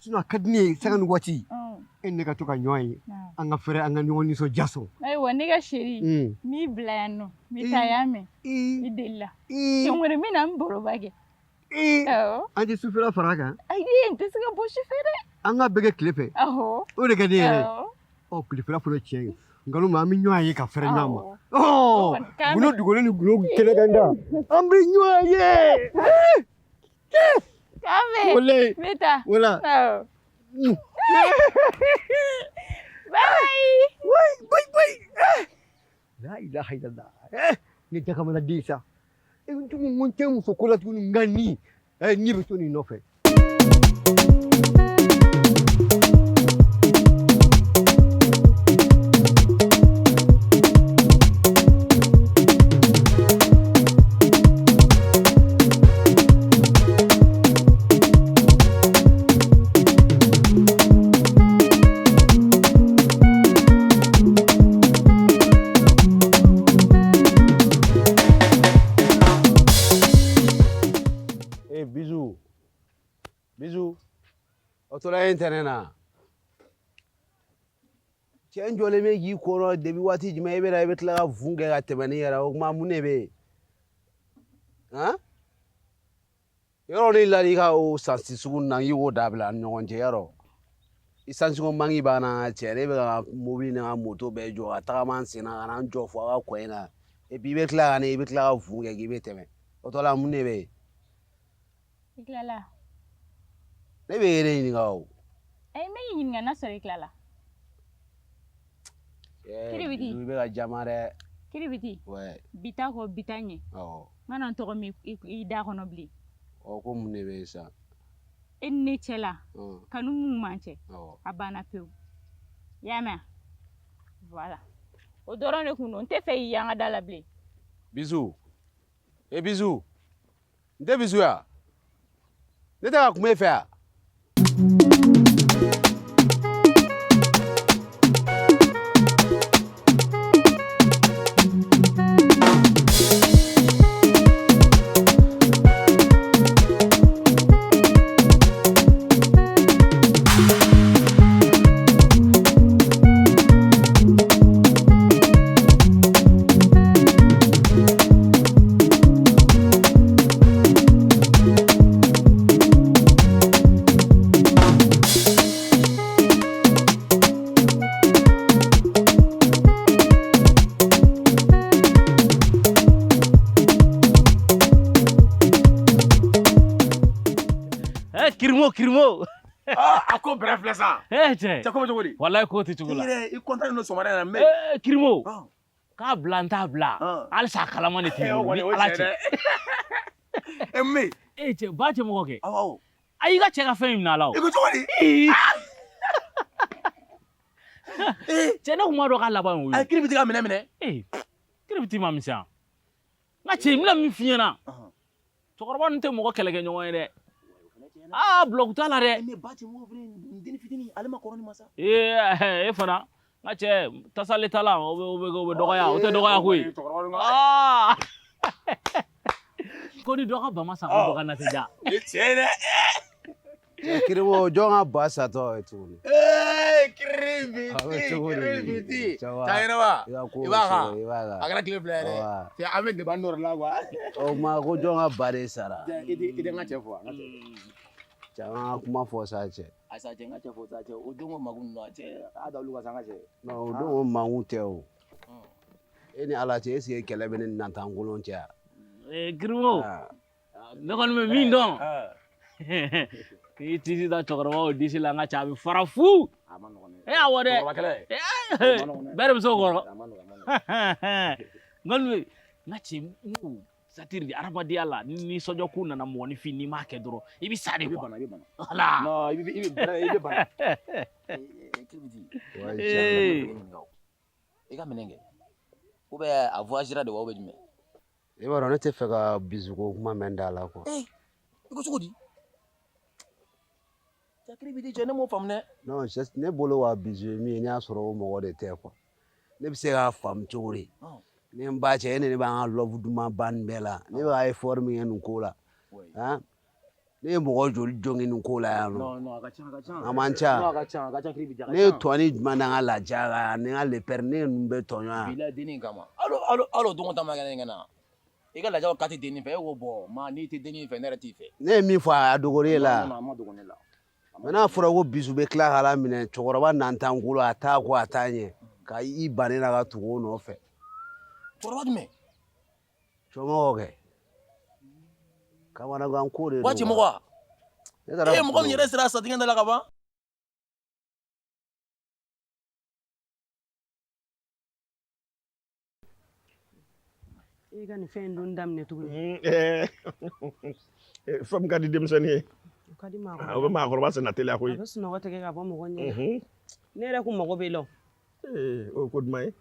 sinon a ka di ne ye sanga ni waati e ni ne ka to ka ɲɔgɔn ye an ka fɛrɛ an ka ɲɔgɔn nisɔndiya sɔrɔ.
Ayiwa ne ka chérie n b'i bila yan nɔ n bɛ taa yan mɛn i delila siɲɛ wɛrɛ n bɛ na n baroba kɛ.
An tɛ sufɛla fara a kan.
Ayi n tɛ se ka bɔ sufɛ dɛ.
An ka bɛɛ kɛ tile fɛ. O de ka di ne yɛrɛ ye. Ɔ tilefɛla fana tiɲɛ ye nkalon ma an bɛ ɲɔgɔn ye ka fɛrɛ ɲɔgɔn ma. Gundo dogolen ni gundo kɛnɛ kan da an bɛ ɲɔgɔn ye.
K'an bɛn.
Walayi.
N bɛ taa.
Wala.
Bye.
Bye bye bye. La ilaha illallah. Ne jakamana den sa. N tun ko n tɛ muso ko la tuguni nka nin nin bɛ to nin nɔfɛ.
O tora yen tɛnɛ na cɛ n jɔlen bɛ k'i kɔnɔ depuis waati jumɛn e bɛ na i bɛ tila ka fun kɛ ka tɛmɛ ni yɛrɛ o kuma mun de bɛ yen han yɔrɔ ne la i ka o sansi sugu na i y'o dabila an ni ɲɔgɔn cɛ yɔrɔ i sansi ko manki b'an na cɛ ne bɛ ka mobili ni n ka moto bɛɛ jɔ ka tagama n sen na ka na n jɔ fo a ka kɔ in na et puis i bɛ tila ka ne i bɛ tila ka fun kɛ k'i bɛ tɛmɛ o tɔ la mun de bɛ yen.
I tilala.
Ne bɛ e de ɲininka o.
Ayi n bɛ k'i ɲininka n'a sɔrɔ i tilala. Kiribiti.
I bɛ ka jama dɛ.
Kiribiti.
Ouais.
Bi ta kɔ bi ta ɲɛ.
Awɔ.
N kana n tɔgɔ mɛn i da kɔnɔ bilen.
Ɔ ko mun de bɛ yen sisan?
E ni ne cɛ la. Kanu mun b'an cɛ.
Awɔ.
A banna pewu. I y'a mɛn wa? Voilà. O dɔrɔn de kun don n tɛ fɛ i y'an ka da la bilen.
Bisou. E bisou. N tɛ bisou ya? Ne tɛ ka kuma e fɛ yan.
Kirimo kirimo.
A ko bɛrɛ filɛ sa.
Eh cɛ.
Cɛ ko bɛ cogo di?
Walayi ko tɛ cogo la.
I yɛrɛ i content don sɔgɔmada in na mais.
Eh Kirimo. K'a bila n t'a bila. Halisa a kalama de tɛ n bolo ni Ala cɛ.
E mais.
Eh cɛ ba cɛ mɔgɔ kɛ.
Awɔ awɔ.
A y'i ka cɛ ka fɛn in minɛ a la o.
I ko cogo di?
Cɛ ne kun b'a dɔn k'a laban y'o ye.
A kiri bɛ ka minɛ minɛ.
Ee kiri bɛ t'i ma misɛnya. N ka cɛ n bɛna min f'i ɲɛna. Cɛkɔrɔba ninnu tɛ mɔgɔ kɛlɛkɛɲɔgɔn ye dɛ. Aa bulɔku t'a la dɛ.
Mais ba cɛ mɔgɔ fɛnɛ nin dennin fitinin ale ma kɔrɔ ni ma sa.
Ee e fana n ka cɛ tasale t'a la o bɛ o bɛ o bɛ dɔgɔya o tɛ dɔgɔya koyi. Aa ko ni dɔ ka ba ma sa ko dɔ ka na tɛ diya.
Ni tiɲɛ ye dɛ.
Kirimo jɔn ka ba satɔ ye tuguni.
Ee kiribiti kiribiti. Ta yɛrɛ wa. I b'a kan. A kɛra tile fila ye dɛ. Cɛ an bɛ débat dɔ de la quoi.
O ma ko jɔn ka ba de sara.
I tɛ n ka cɛ fɔ n ka cɛ.
Cɛ an ka kuma fɔ sa cɛ.
Ayi sa cɛ n ka cɛ fɔ sa cɛ o don ko makun ninnu cɛ a da olu kan sa n ka cɛ.
Non o don ko makun tɛ o. E ni Ala cɛ est ce que kɛlɛ bɛ ne ni Nantankolon cɛ wa?
Ee Kirimo ne kɔni bɛ min dɔn. K'i tisi da cɛkɔrɔbaw disi la n ka cɛ a bɛ fara fu.
A ma nɔgɔn dɛ.
E awɔ dɛ.
Cɛkɔrɔba kɛlɛ.
Bɛɛ de bɛ se o kɔrɔ. N kɔni bɛ n ka cɛ n ko c'est-à-dire hadamadenya la ni nisɔndiya nana mɔgɔninfin n'i m'a kɛ dɔrɔn i bɛ sa de
I bɛ
quoi.
bana i bɛ bana.
Voilà.
Non i bɛ i bɛ bana. Kiribiti. I ka minɛ kɛ. Ou bien a voyagera de wa ou bien jumɛn?
I b'a dɔn ne tɛ fɛ ka bisuko kuma mɛn da la quoi.
I ko cogo di? Cɛ kiribiti cɛ ne m'o faamu dɛ.
Non ne bolo wa bisu ye min ye ne y'a sɔrɔ o mɔgɔ de tɛ quoi. Ne bɛ se k'a faamu cogo di? Ne n ba cɛ e ni ne b'an ka love duman ba nin bɛɛ la ne bɛ ka effort min kɛ nin ko la han ne ye mɔgɔ joli jɔngin nin ko la yan nɔ.
Non non a ka ca a ka ca.
A man ca.
Non a ka ca a ka ca kiribiti a ka ca.
Ne ye tɔni jumɛn da n ka laja kan ni n ka lepɛri ne ye ninnu bɛɛ tɔɲɔ yan.
Bilahi dennin kama. Hali hali o don ta ma kɛ ne ɲɛna. I ka lajaw ka tɛ dennin fɛ e ko bɔn ma n'i tɛ dennin fɛ ne yɛrɛ t'i fɛ.
Ne ye min fɔ a dogor'e la.
Non non a ma dogo ne la.
Mais n'a fɔra ko bisu bɛ tila k'a laminɛ cɛkɔrɔba nantankolo a t'a kɔ a t'a ɲɛ ka i ban ne la ka tugu o nɔfɛ.
Cɛkɔrɔba jumɛn?
Cɔmɔgɔ kɛ. Kamanagan ko de don.
Waati mɔgɔ wa?
Ne taara
E mɔgɔ min yɛrɛ sera satigɛ da la ka ban.
I ka nin fɛn in dun daminɛ tuguni.
Fɛn min ka di denmisɛnnin ye.
O ka di maakɔrɔba.
O bɛ maakɔrɔba senna teliya koyi.
A bɛ sunɔgɔ tigɛ ka bɔ mɔgɔ ɲɛ la. Ne yɛrɛ kun mago b'e la o.
Ee o ye ko duman ye.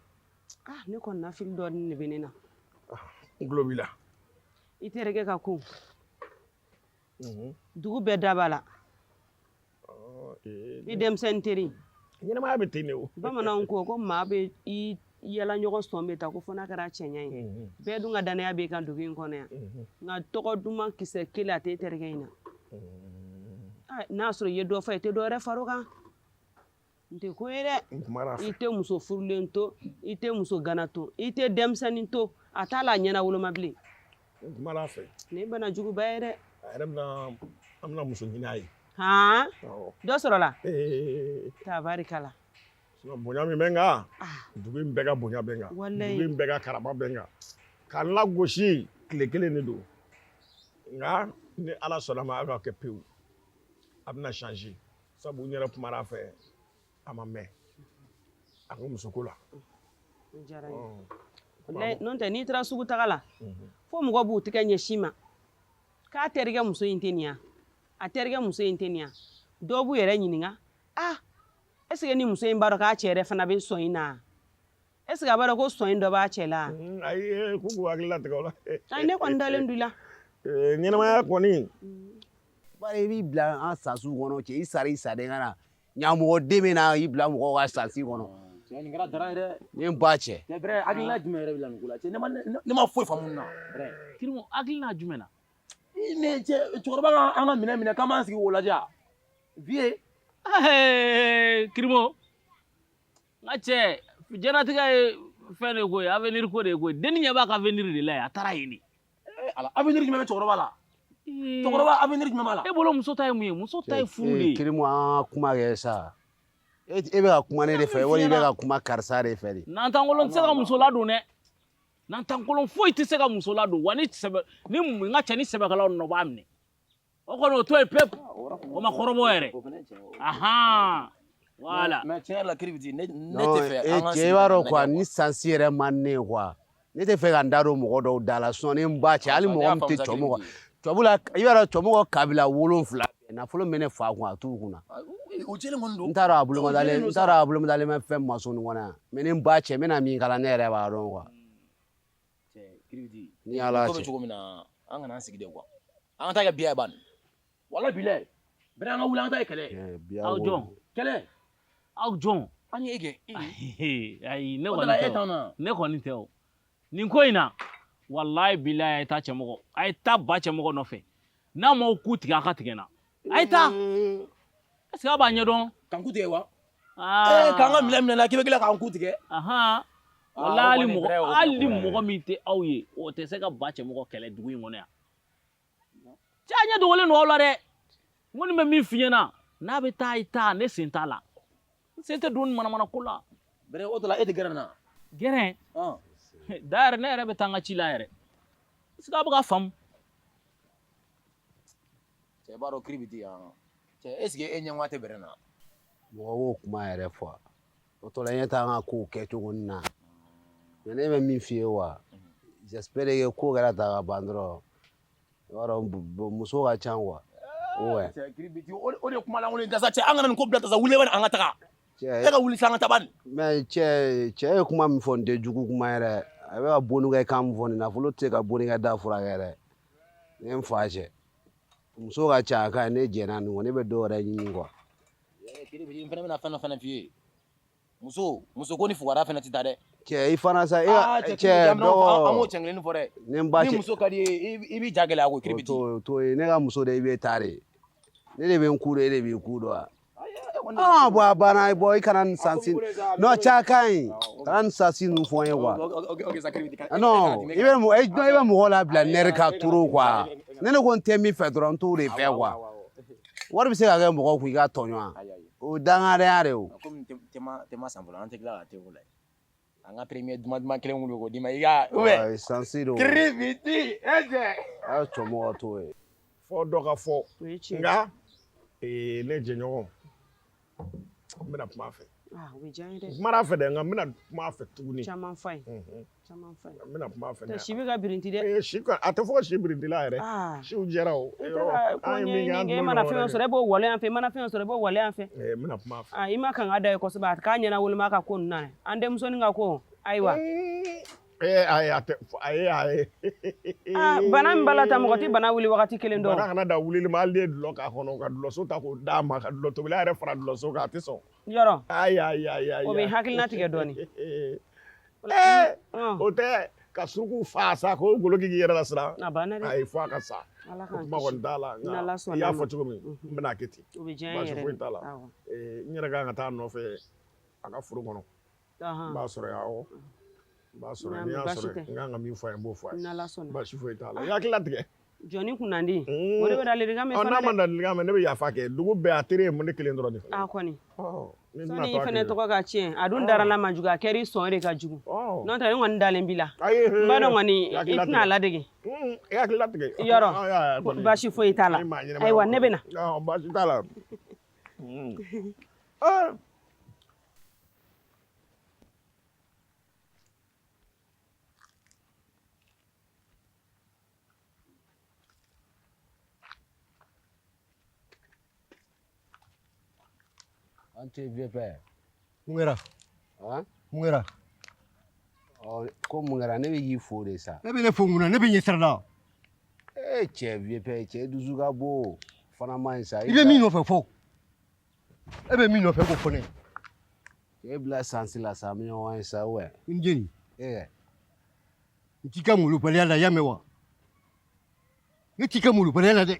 Ah ne kɔni na fili dɔɔnin de bɛ ne na.
N tulo b'i la.
I terikɛ ka ko. Dugu bɛɛ da b'a la. I denmisɛnnin teri.
Ɲɛnamaya bɛ ten de o.
Bamananw ko ko maa bɛ i yala ɲɔgɔn sɔn bɛ ta ko fo n'a kɛra cɛɲa ye. Bɛɛ dun ka danaya b'e kan dugu in kɔnɔ yan. Nka tɔgɔ duman kisɛ kelen a t'e terikɛ in na. N'a sɔrɔ i ye dɔ fɔ i tɛ dɔ wɛrɛ far'o kan. N tɛ ko ye dɛ. I tɛ muso furulen to, i tɛ muso gana to, i tɛ denmisɛnnin to, a t'a la ɲɛna woloma bilen.
N kumana a fɛ.
Nin ye bana juguba ye dɛ.
A yɛrɛ bɛna an bɛna muso ɲini a ye.
Han? Dɔ sɔrɔla? Tabarikala.
Bonya min bɛ n kan, dugu in bɛɛ ka bonya bɛ n kan.
Walayi.
Dugu in bɛɛ ka karama bɛ n kan. Ka n lagosi tile kelen de don. Nka ni Ala sɔnna ma a ka kɛ pewu. A bɛna changer. Sabu n yɛrɛ kumana a fɛ a ma mɛn. A ko musoko la.
O diyara n ye. Walayi n'o tɛ n'i taara sugu taga la, fo mɔgɔ b'u tɛgɛ ɲɛsin ma. K'a terikɛ muso in tɛ nin ye? A terikɛ muso in tɛ nin ye? Dɔw b'u yɛrɛ ɲininka. Ah est ce que ni muso in b'a dɔn k'a cɛ yɛrɛ fana bɛ sɔn in na? Est ce que a b'a dɔn ko sɔn in dɔ b'a cɛ la?
Ayi k'u k'u hakili latigɛ o la.
Ayi ne kɔni dalen don i la.
Ɲɛnamaya kɔni.
Bari i b'i bila an sasiw kɔnɔ cɛ i sara i saden ka na ɲamɔgɔden bɛ na i bila mɔgɔw ka sasi kɔnɔ.
Cɛ nin kɛra dara ye dɛ.
Ni n ba cɛ.
Cɛ brɛ hakilina jumɛn yɛrɛ b'i la nin ko la cɛ ne ma foyi faamu nin na brɛ.
Kirimo hakilina jumɛn na?
Ne cɛ cɛkɔrɔba ka an ka minɛn minɛ k'an b'an sigi k'o lajɛ vieux.
Kirimo n ka cɛ diɲɛlatigɛ ye fɛn de ko ye avenir ko de ye koyi denni ɲɛ b'a ka avenir de la yen a taara yen de.
Ala avenir jumɛn bɛ cɛkɔrɔba la? Cɛkɔrɔba avenir jumɛn b'a la?
E bolo muso ta ye mun ye? Muso ta ye furu de ye.
Kirimo an ka kuma kɛ sa. E bɛ ka kuma ne de fɛ wali i bɛ ka kuma karisa de fɛ de.
Nantankolon tɛ se ka muso ladon dɛ. Nantankolon foyi tɛ se ka muso ladon wa ni sɛbɛ ni n ka cɛ ni sɛbɛkɛlaw nɔ b'a minɛ. O kɔni o to yen pewu, o ma kɔrɔbɔ yɛrɛ. Ahan, voilà.
Mais tiɲɛ yɛrɛ la, Kiribiti, ne tɛ fɛ
an
ka
cɛ, i b'a dɔn quoi, ni sansi yɛrɛ man ne ye quoi, ne tɛ fɛ ka n da don mɔgɔ dɔw da la, sinon ne n ba cɛ, hali mɔgɔ min tɛ cɔmɔgɔ tubabu la, i b'a dɔn cɔmɔgɔ kabila 7 nafolo min bɛ ne fa kun, a t'u kunna.
O jɛlen kɔni don.
N t'a dɔn a bolomadalen, n t'a dɔn a bolomadalen bɛ fɛn min ma so nin kɔnɔ yan, mais ni n ba cɛ, n bɛna min kala, ne yɛrɛ b'a dɔn quoi.
Cɛ Kiribiti,
ni Ala
ko bɛ
cɛ.
Cogo min na, an kana an sigi dɛ quoi, an ka taa kɛ biya ye bani. Wala bilayi, bɛrɛ an ka wuli, an ka taa kɛ kɛlɛ ye.
Aw jɔn?
Kɛlɛ.
Aw jɔn?
An ye e kɛ.
Ayi, ne
O
kɔni
dala e
tɛ
t'an
o.
na.
Ne kɔni tɛ o. Nin ko in na, walayi bilayi, a ye taa cɛmɔgɔ, a ye taa ba cɛmɔgɔ nɔfɛ. N'a m'aw ku tigɛ, a ka tigɛ n na. A ye taa. Est ce que aw b'a ɲɛdɔn?
K'an ku tigɛ wa?
Aa.
Ee, k'an ka minɛ minɛ la, k'i bɛ tila k'an ku tigɛ.
Ahan. Walayi, hali mɔgɔ, hali mɔgɔ min tɛ aw ye, o tɛ se ka ba cɛmɔgɔ kɛlɛ dugu in kɔnɔ yan. Cɛ, a ɲɛ dogolen don aw la dɛ. N kɔni bɛ min f'i ɲɛna, n'a bɛ taa, i taa, ne sen t'a la. N sen tɛ don nin manamana ko la.
Bɛrɛ, o tɔ la, e tɛ gɛrɛ na.
Gɛrɛ? D'ailleurs, ne yɛrɛ bɛ taa n ka ci la yɛrɛ. Est ce que aw bɛ ka faamu?
Cɛ, i b'a dɔn Kiribiti yan. Cɛ, est ce que e ɲɛngoya tɛ bɛrɛ na?
Mɔgɔ b'o kuma yɛrɛ fɔ, o tɔ la, ɲɛ t'an ka kow kɛcogo nin na, mais ne bɛ min f'i ye wa, j'espère que ko kɛra ta ka ban dɔrɔn, i b'a dɔn muso ka ca quoi. Ouais.
Cɛ Kiribiti, o de ye kuma lankolon ye dasa. Cɛ, an kana nin ko bila dasa, wuli bani, an ka taga.
Cɛ,
E ka wuli sa, an ka taa bani.
Mais cɛ, cɛ ye kuma min fɔ, nin tɛ jugu kuma yɛrɛ. A bɛ ka bonikɛ kan min fɔ, nin nafolo tɛ se ka bonikɛ da furakɛ dɛ. Ne n fa cɛ, muso ka ca, a ka ɲi, ne jɛnna nin kɔ, ne bɛ dɔ wɛrɛ ɲini quoi.
Kiribiti, n fana bɛna fɛn dɔ fana f'i ye. Muso ko ni fugariya fana tɛ taa dɛ.
Cɛ, i fana sa, e
Ah,
ka
cɛ,
cɛ
Kiribiti, an b'o
dɔgɔ
cɛ kelennin fɔ dɛ.
Ne n ba
Ni
cɛ
muso ka di ye, i b'i ja gɛlɛya koyi,
o
Kiribiti.
to to ye, ne ka muso de, i bɛ taa de, ne de bɛ n ku dɔn, e de b'i ku dɔn wa. Ah bon, a banna. Bɔn, i kana nin sansi non, cɛ, a ka ɲi, kana nin sansi ninnu fɔ n ye quoi.
Ok, ok, sa Kiribiti.
Non, i bɛ mɔgɔ, i bɛ mɔgɔ labila nɛri ka turu quoi. Ne ko n tɛ min fɛ dɔrɔn, n t'o de fɛ quoi. Wari bɛ se ka kɛ mɔgɔ kun i ka tɔɲɔ wa, o ye dangadenya de ye o.
Komi tema san fɔlɔ, an tɛ tila ka te o la. An ka premier duman duman kelen wuli k'o d'i ma, i ka ou bien.
Ayi, sansi don.
Kiribiti, e cɛ.
A ye cɔmɔgɔ t'o ye.
Fɔ dɔ ka fɔ. Nka ne jɛɲɔgɔn, n bɛna kuma a fɛ.
Ah, o bɛ diya n ye dɛ.
N kumana a fɛ dɛ, nka n bɛna kuma a fɛ tuguni.
Caman fa ye. Caman fa ye.
N bɛna kuma a fɛ.
Tɛ si bɛ ka birinti dɛ.
Ee, si ka, a tɛ fɔ ko si birintila yɛrɛ.
Ah.
Siw jɛra o.
E tɛ ka ko
An ye min kɛ, an
ɲɛɲini kɛ, e
tun
mana
b'o
fɛn o
ɲɔgɔn
sɔrɔ, e b'o waleya an fɛ, i mana fɛn o sɔrɔ, e b'o waleya an fɛ.
Ee, n bɛna kuma a fɛ.
Ah, i ma kanga da ye kosɛbɛ, a k'a ɲɛna woloma a ka ko ninnu na dɛ. An denmusonin ka ko, ayiwa.
Ee, ayi, a tɛ, ayi, ayi.
Ah, bana min b'a la tan, mɔgɔ tɛ bana wuli wagati kelen dɔn.
Bana kana da wulili ma, hali n'i ye dulɔ k'a kɔnɔ, ka dulɔso ta k'o d'a ma, ka dulɔ tobila yɛrɛ fara dulɔso kan, a tɛ sɔn.
Yɔrɔ.
Ayi, ayi, ayi, ayi.
O bɛ hakilina tigɛ dɔɔni.
Ee, o tɛ ka suruku faa sa k'o golo k'i yɛrɛ la siran.
A banna dɛ.
Ayi, fo a ka sa.
Ala
O
k'an
kuma
kisi.
kɔni t'a la,
N'Ala
nka
sɔnna
i y'a
ma.
fɔ cogo min, n bɛna kɛ ten.
O bɛ diya n ye
Baasi
yɛrɛ
foyi
de.
t'a la.
Awɔ.
Ee, n yɛrɛ kan ka taa a nɔfɛ a ka foro kɔnɔ. N b'a sɔrɔ yen, awɔ. N b'a sɔrɔ yen, ni n y'a
Baasi
sɔrɔ
tɛ.
yen, n kan ka min fɔ a ye, n b'o fɔ a ye.
N'Ala sɔnna.
Baasi foyi t'a la. I hakili latigɛ.
Jɔnni kunnandi. O de bɛ ladilikan mɛn
Ɔ,
fana
n'a ma
dɛ.
ladilikan mɛn, ne bɛ yafa kɛ. Dugu bɛɛ a teri ye ne kelen dɔrɔn de fana.
A kɔni.
Ni
Sani
tɛna
i
to a
fɛnɛ
kelen.
tɔgɔ ka tiɲɛ, a dun dara la man jugu, a kɛra i sɔn de ka jugu. N'o tɛ ne kɔni dalen b'i la.
Ayi,
N b'a dɔn kɔni
i hakili
i tɛna a ladege.
I hakili latigɛ.
Yɔrɔ,
Ɔ, kɔni.
baasi foyi t'a la.
Ni maa ɲɛnama
Ayiwa,
ye.
ne bɛ na.
Ɔ, baasi t'a la. Ɔ.
An tɛ vieux père.
Mun kɛra?
Han?
Mun kɛra?
Ɔ, ko mun kɛra, ne bɛ k'i fo de sa.
Ne bɛ ne fo mun na? Ne bɛ ɲɛ sira la.
Ee cɛ, vieux père, cɛ dusu ka bon fana man ɲi sa.
I bɛ min nɔfɛ fɔ. E bɛ min nɔfɛ, k'o fɔ ne ye.
Cɛ bila sansi la sa, an bɛ ɲɔgɔn ye sa wɛ.
N jeni.
Ee.
N t'i ka molobaliya la, i y'a mɛn wa? Ne t'i ka molobaliya la dɛ.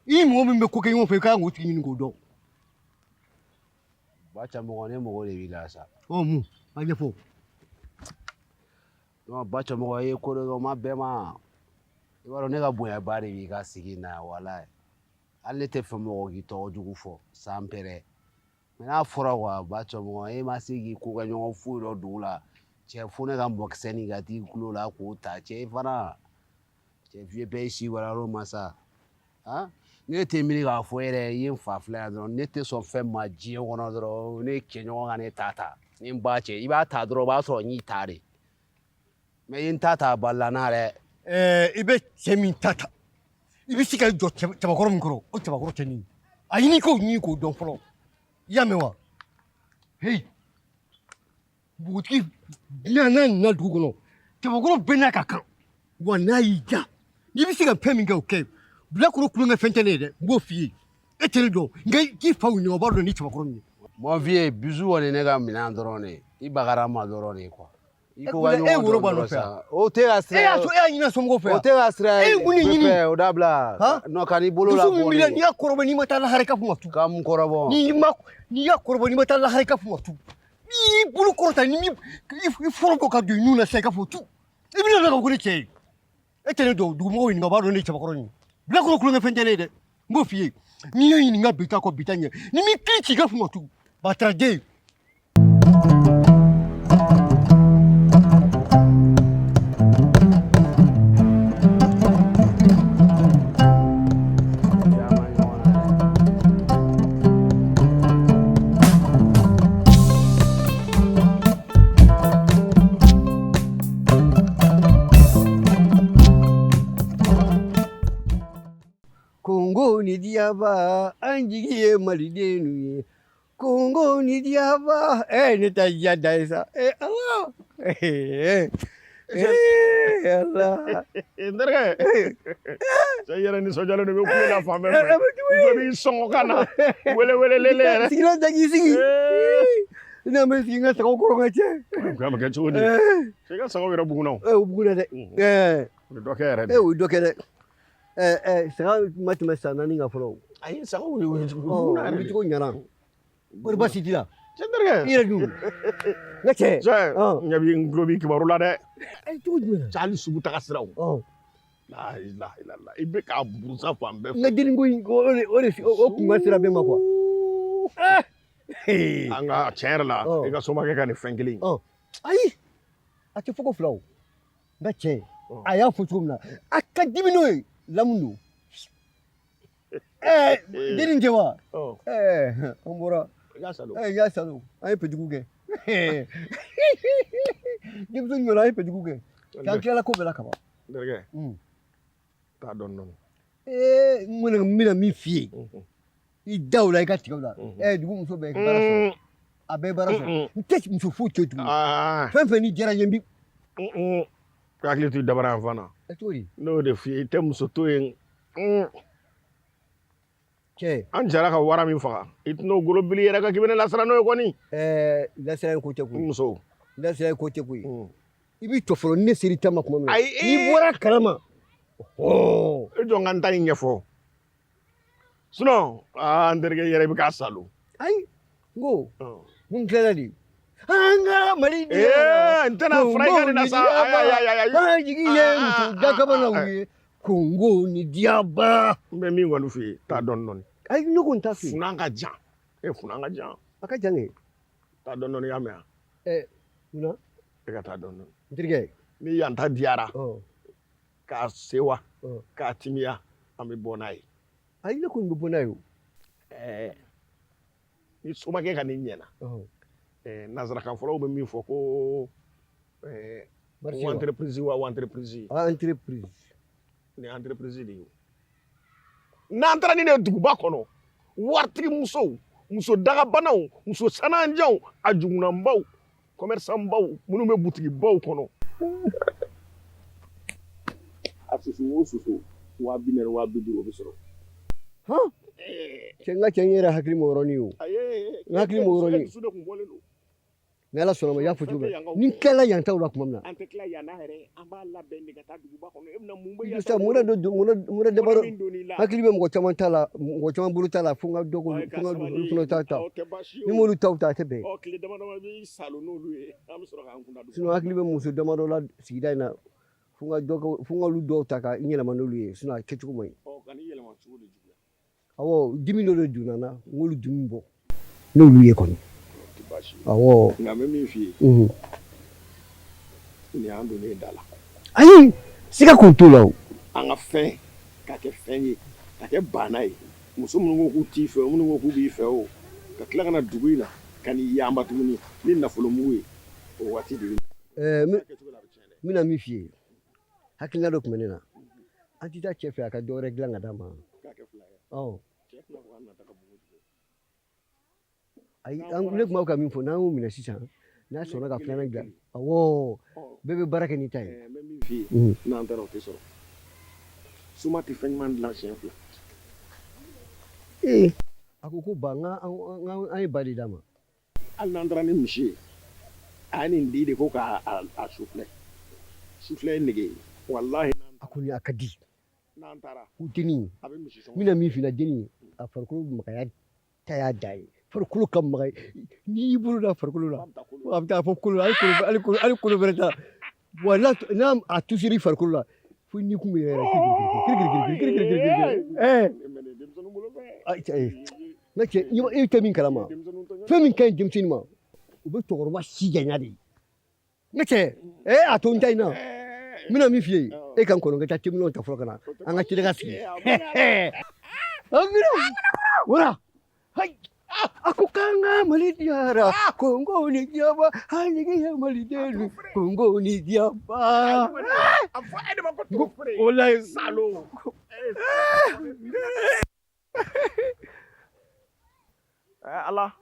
I ni mɔgɔ min bɛ ko kɛ ɲɔgɔn fɛ, i ka kan k'o tigi ɲini k'o dɔn.
Ba cɛmɔgɔ, ne mago de b'i la sa.
Ɔ, mun? A ɲɛfɔ.
Non, ba cɛmɔgɔ, i ye ko dɔ kɛ, o ma bɛn ma. I b'a dɔn ne ka bonyaba de b'i ka sigi na yan, walayi. Hali ne tɛ fɛ mɔgɔ k'i tɔgɔ jugu fɔ san pɛrɛ. Mais n'a fɔra quoi, ba cɛmɔgɔ, e ma se k'i ko kɛ ɲɔgɔn foyi dɔ dugu la. Cɛ, fo ne ka mɔkisɛni ka t'i kulo la k'o ta. Cɛ, i fana. Cɛ, vieux père, i si wara ma sa. Han? Ne tɛ miiri k'a fɔ e yɛrɛ i ye n fa filɛ yan dɔrɔn, ne tɛ sɔn fɛn ma diɲɛ kɔnɔ dɔrɔn, ne cɛɲɔgɔn ka ne ta ta ni n ba cɛ, i b'a ta dɔrɔn o b'a sɔrɔ n y'i ta de, mais i ye n ta ta a balila n na dɛ.
Ɛɛ, i bɛ cɛ min ta ta, i bɛ se ka jɔ cɛbakɔrɔ min kɔrɔ, o cɛbakɔrɔ tɛ nin ye. A ɲini k'o ɲini k'o dɔn fɔlɔ, i y'a mɛn wa? Heyi, npogotigi n'a nana dugu kɔnɔ, cɛbakɔrɔ bɛɛ n'a ka kan wa. N'a y'i ja, n'i bɛ se ka fɛn min kɛ, o kɛ. Bilakoro kulonkɛ fɛn tɛ ne ye dɛ, n b'o f'i ye. E tɛ ne dɔn, nka k'i fa ɲininka, o b'a dɔn ni cɛbakɔrɔ min ye.
Mon vieux, bisou kɔni ne ka minɛn dɔrɔn de, i bagara n ma dɔrɔn de quoi. I ko ka
E
ɲɔgɔn
woro
dɔn
b'a
dɔrɔn
nɔfɛ
sa. O tɛ ka sira.
E y'a sɔrɔ e y'a ɲini a somɔgɔw fɛ.
O tɛ ka sira.
E ye mun de ɲini?
O dabila. Non, ka n'i bolo
Dusu
labɔ.
min b'i la, n'i y'a kɔrɔbɔ, n'i ma taa lahara, i ka fɔ ma tu.
Ka mun kɔrɔbɔ?
N'i ma, n'i y'a kɔrɔbɔ, n'i ma taa lahara, i ka fɔ ma tu. N'i y'i bolo kɔrɔta, ni i fɔlɔ bɔ ka don i nun na sisan, i ka fɔ tu. I bɛna ne ka ko ne cɛ ye. E tɛ ne dɔn, dugumɔgɔw ɲininka, o b'a dɔn ne ye cɛbakɔrɔ ye. Bilakoro kulonkɛ fɛn tɛ ne ye dɛ, n b'o f'i ye. N'i y'a ɲininka bi ta kɔ, bi ta ɲɛ, ni m'i kiiri ci, i ka fɔ ma tu. Bataraden. Kongo ni diyaba, an jigi ye malidenw ye. Kongo ni diyaba, ne ta diya da ye sa. Ala, Ala.
N terikɛ, cɛ yɛrɛ nisɔndiyalen don, i bɛ kulo la fan bɛɛ fɛ, i b'i sɔngɔ ka na wele wele lele yɛrɛ.
Sigilan ta k'i sigi. Ne bɛ sigi n ka sagaw kɔrɔ, ka cɛ.
A bɛ kɛ cogo di? I ka sagaw yɛrɛ bugunna o.
O bugunna dɛ.
O ye dɔ kɛ yɛrɛ de.
O ye dɔ kɛ dɛ. Saga ma tɛmɛ san 4 kan fɔlɔ.
Ayi, sagaw ye bugunna yɛrɛ de.
Wuli cogo ɲɛna. Kɔri baasi t'i la?
Cɛ, n terikɛ.
I yɛrɛ dun? N ka cɛ.
Cɛ, n ɲɛ b'i, n tulo b'i kibaru la dɛ.
Cogo jumɛn na?
Cɛ, hali sugu taga siraw. La ilaha illallah, i bɛ k'a burusa fan bɛɛ fɛ.
N ka denni ko in, o de o kun ka sira bɛɛ ma quoi.
An ka tiɲɛ yɛrɛ la, i ka somakɛ ka nin fɛn kelen in.
Ayi, a tɛ fɔ ko fila o. N ka cɛ, a y'a fɔ cogo min na, a ka dimi n'o ye, lamu don. Denni tɛ wa? An bɔra.
I y'a salo.
N y'a salo. An ye pejugu kɛ. Denmuso ɲɔna, an ye pejugu kɛ. K'an tilala ko bɛɛ la kaban.
N terikɛ, taa dɔɔni dɔɔni.
N kɔni bɛna min f'i ye, i da o la, i ka tigɛ o la. Dugu muso bɛɛ baara sɔrɔ. A bɛɛ baara sɔrɔ. N tɛ muso foyi to yen tuguni. Fɛn fɛn ni diyara n ye, n bi.
Hakili to i dabara yan fan na.
Cogo di?
N'o de f'i ye, i tɛ muso to yen.
Cɛ.
An jɛra ka wara min faga, i tɛn'o golo bili yɛrɛ kan k'i bɛ ne lasiran n'o ye kɔni.
Lasiran ko tɛ koyi.
Muso.
Lasiran ko tɛ koyi. I b'i jɔ fɔlɔ, ni ne ser'i ta ma tuma min na.
Ayi.
N'i bɔra a kalama.
E jɔ n ka n ta in ɲɛfɔ. Sinon, aa n terikɛ yɛrɛ, i bɛ k'a salo.
Ayi, n ko n tilala de. An ka Mali den.
N tɛna fara i ka nin na sa. Ayi ayi ayi ayi.
An jigi ye muso dakabanaw ye. Kongo ni diyaba.
N bɛ min kɔni f'i ye, taa dɔɔni dɔɔni.
Ayi, ne ko n t'a f'i ye.
Funan ka jan. Funan ka jan.
A ka jan kɛ.
Taa dɔɔni dɔɔni, i y'a mɛn wa?
Munna?
E ka taa dɔɔni dɔɔni.
N terikɛ.
Ni yan ta diyara. K'a sewa. K'a timiya, an bɛ bɔ n'a ye.
Ayi, ne kɔni bɛ bɔ n'a ye o.
Ni somakɛ ka nin ɲɛna. Nanzarakan fɔlɔw bɛ min fɔ ko entreprise wa entreprise.
Entreprise.
Nin entreprise de ye. N'an taara ni ne ye duguba kɔnɔ, waritigi musow, muso dagabanaw, muso sananjanw, a jugunanbaw, commerçant baw, minnu bɛ butigibaw kɔnɔ. A susu o susu, 40 000, 50 000, o bɛ sɔrɔ.
Hɔn? Cɛ, n ka cɛ, n yɛrɛ hakili m'o yɔrɔnin ye o. N hakili m'o yɔrɔnin ye.
Dusu de kun bɔlen don.
Ni Ala sɔnna ma, i y'a fɔ cogo min na, ni n tilala yan taw la tuma min na.
An tɛ tila yan n'a yɛrɛ, an b'a labɛn de ka taa duguba kɔnɔ. E bɛna mun bɛ yan?
Sisan mun de don, mun de dabaro, hakili bɛ mɔgɔ caman ta la, mɔgɔ caman bolo ta la, fo n ka dɔ k'olu, fo n ka olu fana ta ta. Ni m'olu taw ta, a tɛ bɛn.
Tile dama dama b'i salo n'olu ye, an bɛ sɔrɔ k'an kun da dugu.
Sinon hakili bɛ muso damadɔ la sigida in na, fo n ka dɔ kɛ, fo n ka olu dɔw ta ka n yɛlɛma n'olu ye, sinon a kɛcogo man ɲi.
Ka n'i yɛlɛma cogo de juguya.
Awɔ, dimi dɔ de donna n na, n k'olu dimi bɔ n'olu ye kɔni. Awɔ.
Nka n bɛ min f'i ye. Nin y'an donnen da la.
Ayi, siga kun t'o la o.
An ka fɛn ka kɛ fɛn ye, ka Ka kɛ baana ye, muso minnu ko k'u t'i fɛ o, minnu ko k'u b'i fɛ o, ka tila ka na dugu in na ka n'i yanba tuguni ni nafolomugu ye, o waati de bɛ
Ɛɛ, n bɛna min f'i ye, hakilina dɔ tun bɛ ne na. An tɛ taa cɛ fɛ a ka dɔ wɛrɛ dilan ka d'a ma. Ɔ, ayi, ne tun b'a ka min fɔ, n'an y'o minɛ sisan, n'a sɔnna ka filanan dilan, awɔ, bɛɛ bɛ baara kɛ n'i ta ye.
N bɛ min f'i ye, n'an taara o tɛ sɔrɔ. Soma tɛ fɛn ɲuman dilan siɲɛ fila.
Ee, a ko ko ba, n an ye ba de d'a ma.
Hali n'an taara ni misi ye, a ye nin di de ko k'a a sufilɛ. Sufilɛ ye nege ye, walahi.
A kɔni a ka di.
N'an taara.
Ko dennin.
A bɛ misi sɔngɔ.
N bɛna min f'i ɲɛna, dennin, a farikolo magaya ta y'a dan ye. Farikolo ka maga, n'i y'i bolo da farikolo la, a bɛ taa fɔ kolo la, hali kolo bɛrɛ t'a la. Wa n'a a tusir'i farikolo la, fo ni kun bɛ yɛrɛ kiri kiri kiri kiri kiri kiri kiri. Ɛɛ, n ka cɛ, e tɛ min kalama, fɛn min ka ɲi denmisɛnnin ma, o bɛ cɛkɔrɔba si janya de. N ka cɛ, ee, a to n ta in na. N bɛna min f'i ye, e ka n kɔnɔ, n ka taa teminɛnw ta fɔlɔ ka na, an ka teliya sigi. An bɛna wala. Hayi. A ko k'an ka Mali diyara, Kongo ni diyaba, hali ye Maliden, Kongo ni diyaba.
A fɔ e de ma ko torofere.
Walayi.
Salo. Ala,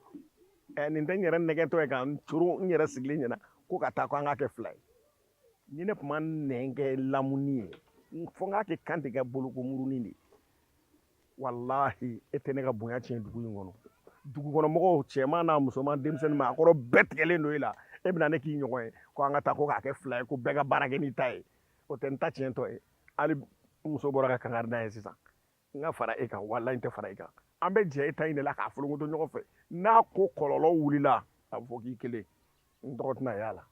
nin tɛ n yɛrɛ nɛgɛtɔ ye ka n coron n yɛrɛ sigilen ɲɛna ko ka taa ko an k'a kɛ fila ye. Ni ne tun ma nɛn kɛ lamuni ye, fo n k'a kɛ Kante ka bolokomurunin de ye. Walahi, e tɛ ne ka bonya tiɲɛ dugu in kɔnɔ. Dugu kɔnɔ mɔgɔw, cɛman n'a musoman, denmisɛnnin ma, a kɔrɔ bɛɛ tigɛlen don e la. E bɛna ne k'i ɲɔgɔn ye ko an ka taa ko k'a kɛ fila ye, ko bɛɛ ka baara kɛ n'i ta ye. O tɛ n ta tiɲɛtɔ ye. Hali muso bɔra ka kangari da ye sisan, n ka fara e kan, walahi n tɛ fara e kan. An bɛ jɛ e ta in de la k'a folonkoto ɲɔgɔn fɛ. N'a ko kɔlɔlɔ wulila, a bɛ fɔ k'i kelen, n tɔgɔ tɛna y'a la.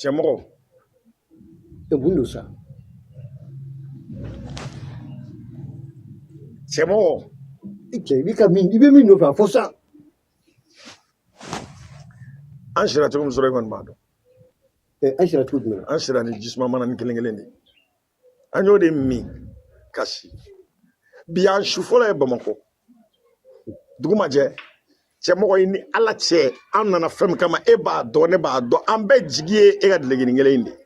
Cɛmɔgɔ.
E mun don sa?
Cɛmɔgɔ.
I cɛ, i bɛ ka min, i bɛ min nɔfɛ a fɔ sa.
An sira cogo min sɔrɔ, e kɔni b'a dɔn.
An sira cogo jumɛn na?
An sira ni jisuma mana ni kelen kelen de ye. An y'o de min ka si. Bi an su fɔlɔ ye Bamakɔ. Dugu ma jɛ. Cɛmɔgɔ, i ni Ala cɛ, an nana fɛn min kama, e b'a dɔn, ne b'a dɔn, an bɛɛ jigi ye e ka dulɔkinin kelen in de ye.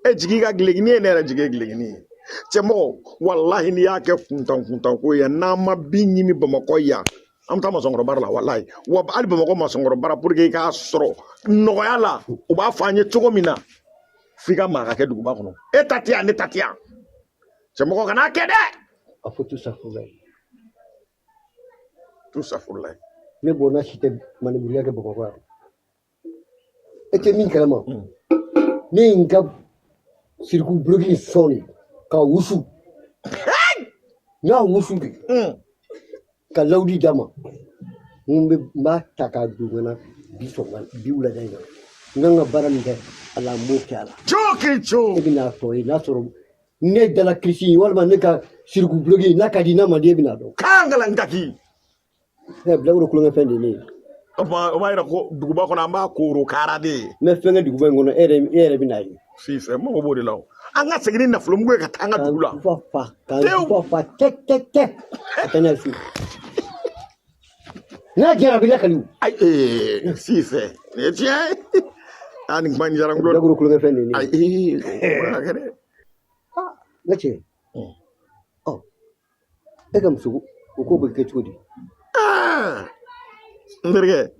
E jigi ka dulɔkinin ye, ne yɛrɛ jigi ye dulɔkinin ye. Cɛmɔgɔ, walahi n'i y'a kɛ kuntan kuntan ko ye, n'an ma bin ɲimi Bamakɔ yan, An bɛ taa masɔnkɔrɔ baara la, walayi. Wa hali Bamakɔ masɔnkɔrɔ baara, pour que i k'a sɔrɔ nɔgɔya la, u b'a fɔ an ye cogo min na, f'i ka maa ka kɛ duguba kɔnɔ. E ta tɛ yan, ne ta tɛ yan. Cɛmɔgɔ, kana kɛ dɛ.
A fɔ tout ça furu.
Tout ça furula.
Ne bɔnna si tɛ maneburiya kɛ Bamakɔ yan. E tɛ min kalama, ne ye n ka siriku buloki in sɔn de ka wusu. N y'a wusu de ka lawudi d'a ma. N bɛ n b'a ta k'a don ka na bi sɔgɔma, bi wulada in na, n kan ka baara min kɛ a la, n b'o kɛ a la.
Co kiri co.
E bɛna tɔ ye n'a sɔrɔ ne dala kirisi walima ne ka siriku buloki n'a ka di, n'a man di, e bɛna dɔn.
K'an kaki.
Ɛ, bilakoro kulonkɛfɛn de ye ne ye.
O tuma, o b'a yira ko duguba kɔnɔ, an b'a kooro kara de ye.
N bɛ fɛn kɛ duguba in kɔnɔ, e yɛrɛ bɛna ye.
Fifɛ, n mago b'o de la. O, an ka segin ni nafolomugu ye ka taa an ka dugu la.
Fa fa ka fa fa tɛ tɛ tɛ ka taa n'a ye so. N'a jɛra, a bɛ lakali o.
Ayi, ee, fifɛ, nin ye tiɲɛ ye. Aa, nin kuma in diyara n tulo.
Bilakoro kulonkɛfɛn de ye ne ye.
Ayi, o ma kɛ dɛ.
N ka cɛ, ɔ, e ka muso o ko bɛ kɛ cogo di?
Aa, n terikɛ,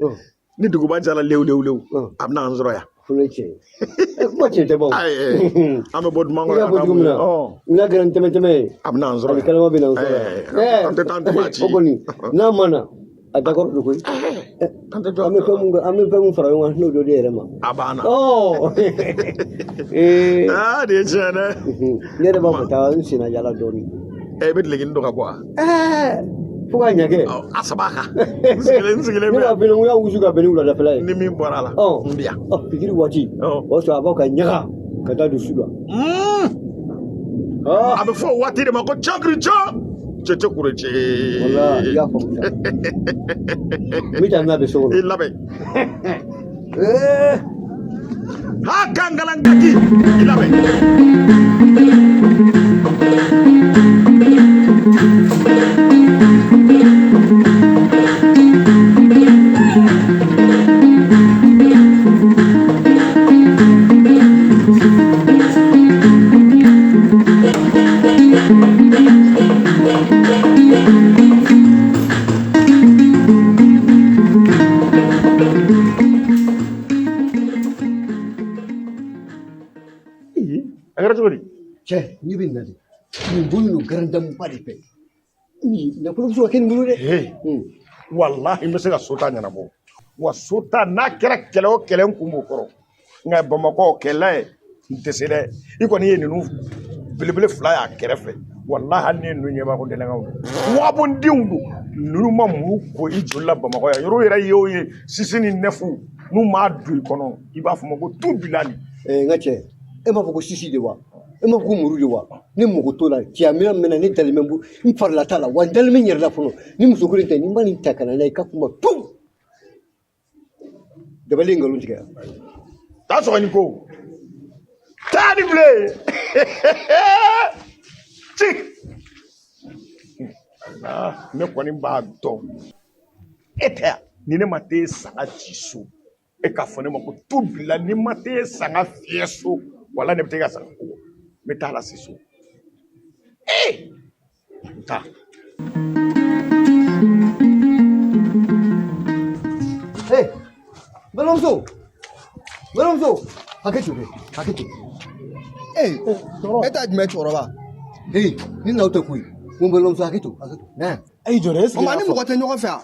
ni duguba jara lewu lewu lewu, a bɛna an sɔrɔ yan.
Fɔlɔ ye tiɲɛ ye. Kuma tiɲɛ tɛ bawo.
Ayi, an bɛ bɔ duman
I
kɔnɔ
y'a
ka
fɔ
taa
cogo min na, n'a kɛra n tɛmɛ tɛmɛ ye,
a bɛna an sɔrɔ
a bɛ
yan.
kalama bɛ na an sɔrɔ yan.
An tɛ taa an tɛ maa ci.
O kɔni n'a ma na, a dakɔrɔ don koyi.
An tɛ
An bɛ fɛn mun an bɛ fɛn mun fara ɲɔgɔn kan, n'o dɔ di yɛrɛ ma.
A banna.
Ɔ.
Aa, nin ye tiɲɛ dɛ.
Ne yɛrɛ b'a fɔ taa n senna yala dɔɔnin.
Ɛ, i bɛ duloki dɔ ka bɔ wa?
Fo k'a ɲɛ kɛ.
A saba kan. N sigilen
Ne
bɛ
b'a f'i ɲɛna ko n y'a wusu ka bɛn ni wuladafɛla ye.
Ni min bɔra a la, n bi yan.
Ɔ, fitiri waati, o y'a sɔrɔ a b'aw ka ɲaga ka taa don su la.
A bɛ fɔ o waati de ma ko cɔkiri cɔ cɛ cɛ kure cɛ.
Wala, i y'a faamu sa. N bɛ taa n'a bɛ so kɔnɔ.
I labɛn. Ha, gangalan kaki, i labɛn. A kɛra cogo di?
Cɛ, n'i bɛ na de, nin bolo nin garandamuba de fɛ. Nin nafolo bɛ se ka kɛ nin bolo dɛ.
Walahi, n bɛ se ka so ta ɲɛnabɔ. Wa so ta n'a kɛra kɛlɛ o kɛlɛ, n kun b'o kɔrɔ. Nka Bamakɔ kɛlɛ, n tɛ se dɛ. I kɔni ye ninnu belebele fila y'a kɛrɛfɛ. Walahi, hali ni ye ninnu ɲɛba ko dɛnɛnkanw don, wagabondenw don. Ninnu ma muru ko i joli la Bamakɔ yan. Yɔrɔ yɛrɛ ye o ye, sisi ni nɛfu n'u m'a don i kɔnɔ, i b'a fɔ ma ko tu bilali.
N ka cɛ, e m'a fɔ ko sisi de wa? E m'a fɔ ko muru de wa? Ne mago t'o la. Cɛya minɛn min na, ne dalen bɛ n bolo, n farila t'a la wa, n dalen bɛ n yɛrɛ la fɔlɔ. Ni muso kelen tɛ, ni n ma nin ta ka na n'a ye, i ka kuma tu. Dabali ye nkalon tigɛ yan.
Taa sɔgɔ ni ko taa ni bilen ci. Ne kɔni b'a dɔn e tɛ yan ni ne ma t'e saga ci so. E k'a fɔ ne ma ko tu bila ni ma t'e saga fiyɛ so, wala ne bɛ t'e ka saga ko, n bɛ taa lase so. Ee, taa.
Hey, balimamuso, balimamuso, hakɛ to dɛ, hakɛ to.
Ee, e ta jumɛn, cɛkɔrɔba?
Hey, ni n'aw tɛ koyi. N ko balimamuso, hakɛ to, hakɛ to. Na yan.
E y'i jɔ dɛ, est-ce
O ma ni mɔgɔ tɛ ɲɔgɔn fɛ yan?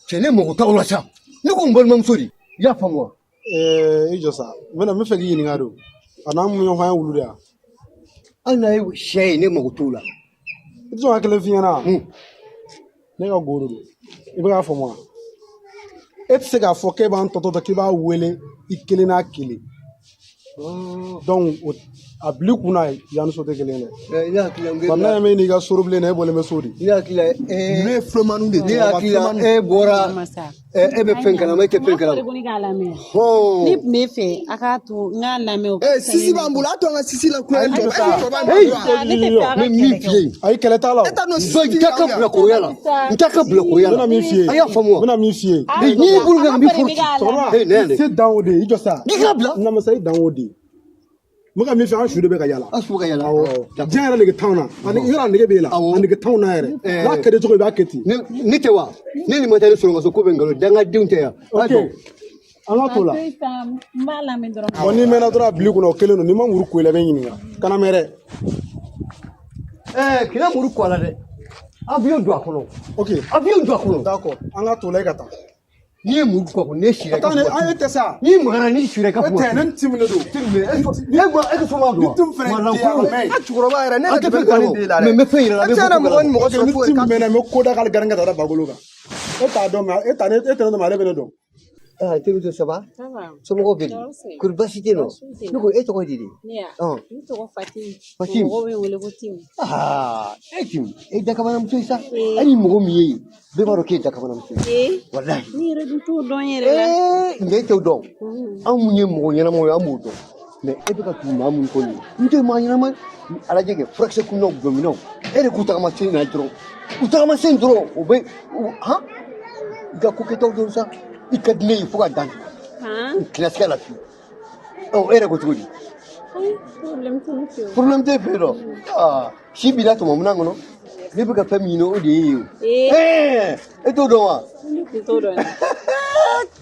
Cɛ, ne mago t'aw la sa. Ne ko n balimamuso de. I y'a faamu wa?
I jɔ sa, n bɛna n bɛ fɛ k'i ɲininka de. A n'an mun ɲɔgɔn ye wulu de yan?
Hali n'a ye sɛ ye, ne mago t'o la.
I tɛ sɔn ka kelen f'i ɲɛna? Ne ka go de don, i bɛ k'a faamu wa? E tɛ se k'a fɔ k'e b'an tɔtɔ tɔ k'i b'a wele i kelen n'a kelen. Donc o a bil'i kunna, yan ni so tɛ kelen ye dɛ.
Ne hakili la
Bari n'a ye min n'i ka soro bilen na, e bɔlen bɛ so de.
Ne hakili la
Ninnu ye filomaniw de ye.
Ne hakili la e bɔra e bɛ fɛn kalama, e tɛ fɛn kalama.
Ko ne k'a lamɛn.
Hɔn.
Ne tun bɛ fɛ a k'a to n k'a lamɛn o.
Ee, sisi b'an bolo, a to an ka sisi la kulonkɛ. Cɛkɔrɔba,
Hey!
Ne tɛ fɛ a
N
ka
bɛ min
kɛlɛ
f'i
kɛ.
ye.
Ayi, kɛlɛ t'a la o.
E t'a dɔn
N
sisi
t'a ka bila koroya la. N t'a ka bila koroya
N
la.
bɛna min f'i ye.
A y'a faamu wa?
N bɛna min f'i ye.
Hey, n'i y'i bolo kɛ, n b'i furu ci.
Cɛkɔrɔba,
Hey, ne yan dɛ.
se dan o de ye, i jɔ sa.
I k'a bila.
Namasa, i dan o de ye. N bɛ ka min fɛ, an su de bɛ ka yala.
An su bɛ ka yala.
Awɔ, diɲɛ yɛrɛ nege t'anw na. Ani yɔrɔ a nege b'e la, a nege t'anw na yɛrɛ. N'a ka di cogo i b'a kɛ ten.
Ne tɛ wa? Ne ni ma taa ne sɔrɔ n ka so ko bɛ nkalon dangadenw tɛ yan.
Ok, an ka t'o la.
N b'a lamɛn dɔrɔn.
Bon, n'i mɛnna dɔrɔn a bil'i kunna o kelen don. N'i ma muru ko i la, i bɛ ɲininka. Kana mɛn dɛ.
Ɛɛ, kina muru ko a la dɛ. Avion don a kɔnɔ.
Ok.
Avion don a kɔnɔ.
D'accord, an ka t'o la, e ka taa.
N'i ye muru ko a kɔnɔ, n'e sira i ka
Attends, an ye tɛ sa.
N'i magara, n'i sira i ka
E tɛ ne ni Timu de don.
Timu, e ka soma don
Ni
wa?
Timu fɛnɛ di yan mɛ.
A cɛkɔrɔba yɛrɛ, ne
An
yɛrɛ
tɛ
tɛ
fɛn
fɛn
kalama.
de la dɛ.
Mais n bɛ fɛn yira la,
E tɛ se ka na mɔgɔ ni mɔgɔ
Ok,
sɔrɔ
ni
fo
Timu mɛnna, n bɛ ko da k'ale garankɛ ta da bagolo kan. E t'a dɔn mais e t'a ne e tɛ ne dɔn mais ale bɛ ne dɔn.
Ah, terimuso, ça va?
Ça va.
Somɔgɔw bɛ di?
Tɔɔrɔ si.
Kɔri baasi tɛ yen nɔ?
Baasi tɛ yen.
Ne ko e tɔgɔ ye di de?
Ne ya.
Ɔn.
Ne tɔgɔ Fatim.
Fatim.
Mɔgɔw bɛ n wele ko Tim.
Ah, e Tim, e dakabanamuso ye sa.
Ee.
Hali mɔgɔ min ye yen, bɛɛ b'a dɔn k'e ye dakabanamuso ye.
Ee.
Walahi.
Ne yɛrɛ dun t'o dɔn yɛrɛ la.
Ee, nka e t'o dɔn. Anw mun ye mɔgɔ ɲɛnamaw ye, an b'o dɔn. Mais e bɛ ka tugu maa mun kɔ nin ye, n tɛ maa ɲɛnama ye. A lajɛ kɛ furakisɛ kunnaw, gulɔminnaw, e yɛrɛ k'u tagama sen na dɔrɔn. U tagama sen dɔrɔn, o bɛ han, i ka ko kɛtaw dɔn sa. I ka di ne ye fo ka dan.
Han.
N tɛna se a la fiyewu. Ɔ, e yɛrɛ ko cogo di?
Ayi, problème tɛ ne fɛ o.
Problème tɛ fɛ yen nɔ. Aa, si b'i la tɔmɔ minɛn kɔnɔ. Ne bɛ ka fɛn min ɲini, o de ye ye o.
Ee.
Ɛɛ, e t'o dɔn wa?
Ne tun t'o dɔn dɛ.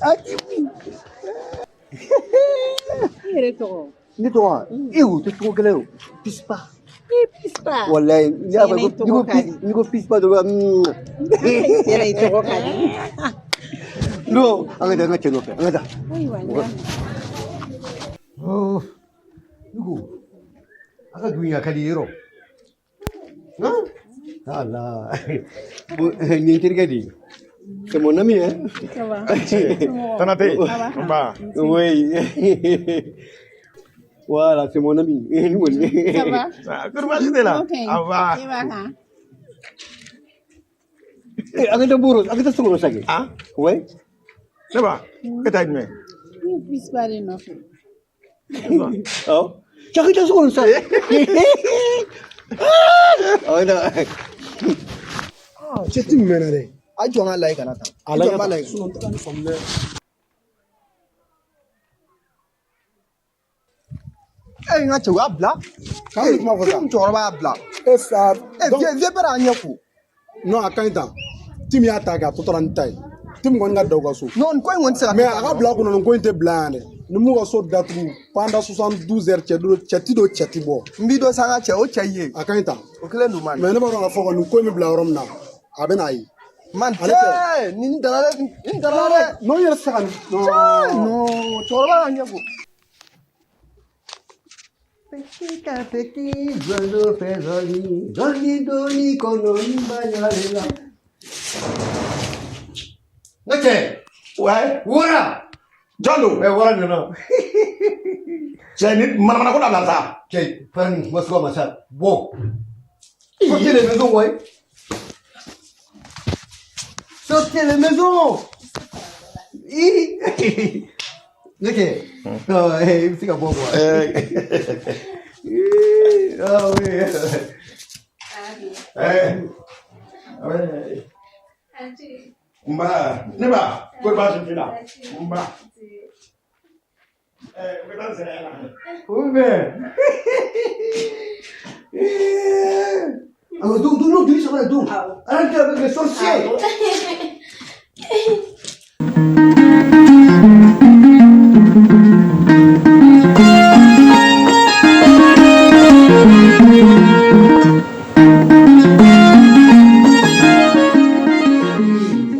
A Timu.
E yɛrɛ tɔgɔ?
Ne tɔgɔ wa? E, o tɛ tɔgɔ gɛlɛn ye o. Pispa.
Ee, Pispa.
Walayi, n'i y'a fɔ
Tiɲɛna, i
ko n'i ko
tɔgɔ ka di.
n'i ko pispa dɔrɔn.
Tiɲɛna, i tɔgɔ ka di.
Non, an ka taa an ka cɛ nɔfɛ, an ka taa.
Ayiwa, n y'a mɛn.
Oh, ne ko a ka dugu in a ka di yɔrɔ. Han? Ala. Bon, nin ye n terikɛ de ye. C'est mon ami, hein?
Ça va.
Tana tɛ yen. Nba.
Oui. Voilà, c'est mon ami. Ni kɔni.
Ça va?
Kɔri baasi tɛ la?
Ok.
Aba.
E b'a kan?
Eh, an ka taa boro, an ka taa so kɔnɔ sa kɛ.
Ah?
Ouais.
Ne ba, e ta ye jumɛn?
Ne ye Pispa de nɔfɛ.
Awɔ. Cɛ, an ka taa so kɔnɔ sa. Awɔ, na.
Cɛ, Timu mɛnna dɛ.
A jɔ n ka layi kana tan.
A
I jɔ n
lajɛ
b'a
tan.
layi.
Sinon n tɛ ka nin faamu dɛ.
E n ka cɛ, u y'a bila.
K'an bɛ kuma fɔ sa.
Timu cɛkɔrɔba y'a bila.
E sa.
E
Donc
vieux vieux père y'a ɲɛ ko.
Non, a ka ɲi tan. Timu y'a ta kɛ, a tɔ tora ni ta ye. Timu kɔni ka da u ka so.
Non, nin ko in kɔni tɛ se ka
Mais a ka bila a kunna, nin ko in tɛ bila yan dɛ. Ni m'u ka so datugu pendant 72 heures, cɛ don cɛ ti don, cɛ ti bɔ.
N b'i dɔn sa, n ka cɛ, o cɛ ye.
A ka ɲi tan.
O kelen don man.
Mais ne b'a dɔn k'a fɔ kɔni, nin ko in bɛ bila yɔrɔ min na, a bɛ n'a ye.
Man
Ale tɛ.
cɛ, nin dara dɛ, nin dara dɛ.
Non, n yɛrɛ tɛ se ka nin.
Cɛ,
Non.
non, cɛkɔrɔba y'a ɲɛ ko.
Petit à petit, oiseau fait joli, joli doni kɔnɔ ni ba ɲagalen la. N ka cɛ,
Ouais.
wara.
Jɔn don?
Ɛ, wara nana.
Cɛ, ni manamana ko dabila sa.
Cɛ, fara nin kuma sugu ma sa. Bɔ. Sortez les maisons, ouais. Sortez les maisons. Ih. Ne cɛ. Non, eh, i bɛ se ka bɔ quoi. Ih, ah oui.
Ɛɛ. Ouais. Nba, ne ba, kɔri baasi t'i la? Nba. Ɛɛ, n bɛ taa n sɛnɛ la.
Ou bien. Alors, donc, donc, donc, ça va, donc. Arrêtez avec les sorciers.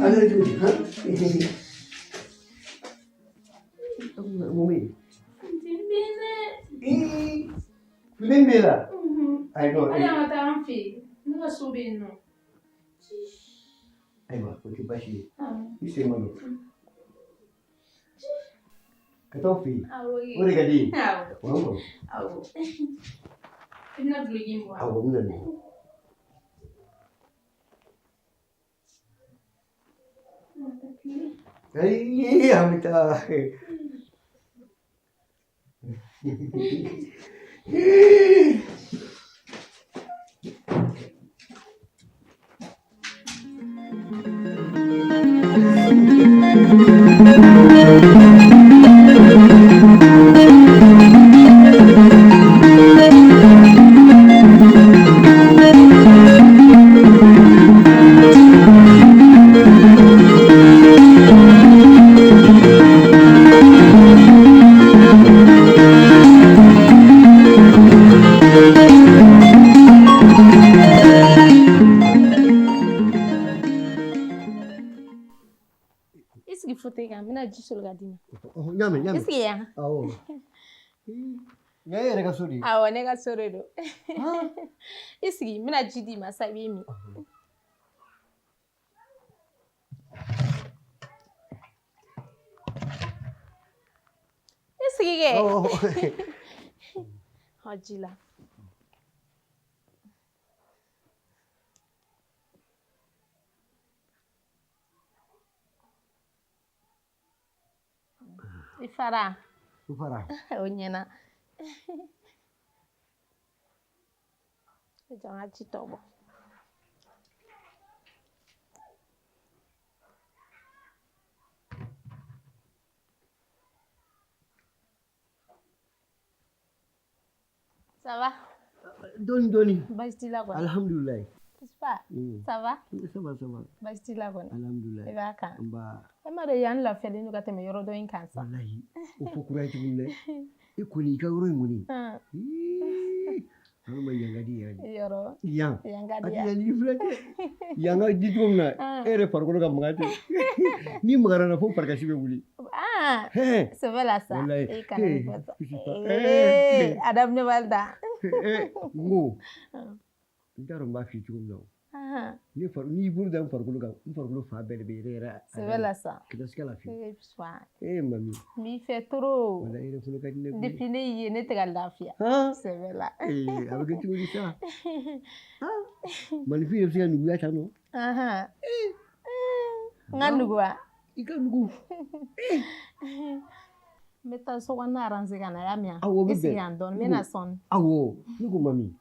Allez, hein? Mun bɛ yen? Ii, filen b'e la? Ayi, non,
Hali an ka taa an fɛ yen. Ne ka so bɛ yen nɔ.
Ayiwa, o tɛ baasi ye. I sen ma don. Ka taa aw fɛ yen.
Awɔ.
O de ka di ye.
Awɔ.
O y'an kɔrɔ.
Awɔ. I bɛna duloki in bɔ wa?
Awɔ, n bɛna nin. Ayi, an bɛ taa.
sigi fauteuil kan, n bɛna ji soli ka d'i ma.
N y'a mɛn, n y'a mɛn.
I sigi yan.
Awɔ. Nin ye e yɛrɛ ka so de ye?
Awɔ, ne ka so de don. I sigi, n bɛna ji d'i ma sa i b'i min. I sigi kɛ. Hɔn, ji la. I fara.
I fara.
O ɲɛna. I jɔ n ka ji tɔ bɔ. Ça va?
Dɔɔni dɔɔni.
Baasi t'i la kɔni?
Alhamdulilayi.
Papa, ça va?
Ça va, ça va.
Baasi t'i la kɔni?
Alhamdulilayi.
I b'a kan?
Nba.
E m'a dɔn yan lafiyalen don ka tɛmɛ yɔrɔ dɔ in kan sa.
Walahi, o fɔ kura ye tuguni dɛ. E kɔni i ka yɔrɔ in kɔni. An ma yan ka di yɛrɛ de.
Yɔrɔ.
Yan.
Yan ka di
A tɛ yan ni filɛ dɛ. Yan ka di cogo min na, e yɛrɛ farikolo ka magan ten. N'i magara n na fo farikasi bɛ wuli.
Ah, sɛbɛ la sa.
Walahi.
E kana nin fɔ sa. Ee, a daminɛ bali da.
N ko, n t'a dɔn n b'a f'i ye cogo min na o. Ne fari n'i bolo da n farikolo kan, n farikolo fan bɛɛ de bɛ yɛrɛ yɛrɛ.
Sɛbɛ la sa.
K'i siga la fiyewu.
Ee, Papa.
Ee mami.
N b'i fɛ trop.
Walahi, e yɛrɛ fana ka di ne ye koyi.
Depuis ne y'i ye, ne tɛ ka lafiya. Sɛbɛ la.
Ee, a bɛ kɛ cogo di sa? Malifin yɛrɛ bɛ se ka nuguya tan nɔ?
N ka nugu wa?
I ka nugu.
N bɛ taa so kɔnɔna arranger ka na, y'a mɛn?
Awɔ, o bɛ
I sigi
bɛn.
yan dɔɔni, n bɛ na sɔɔni.
Awɔ, ne ko mami,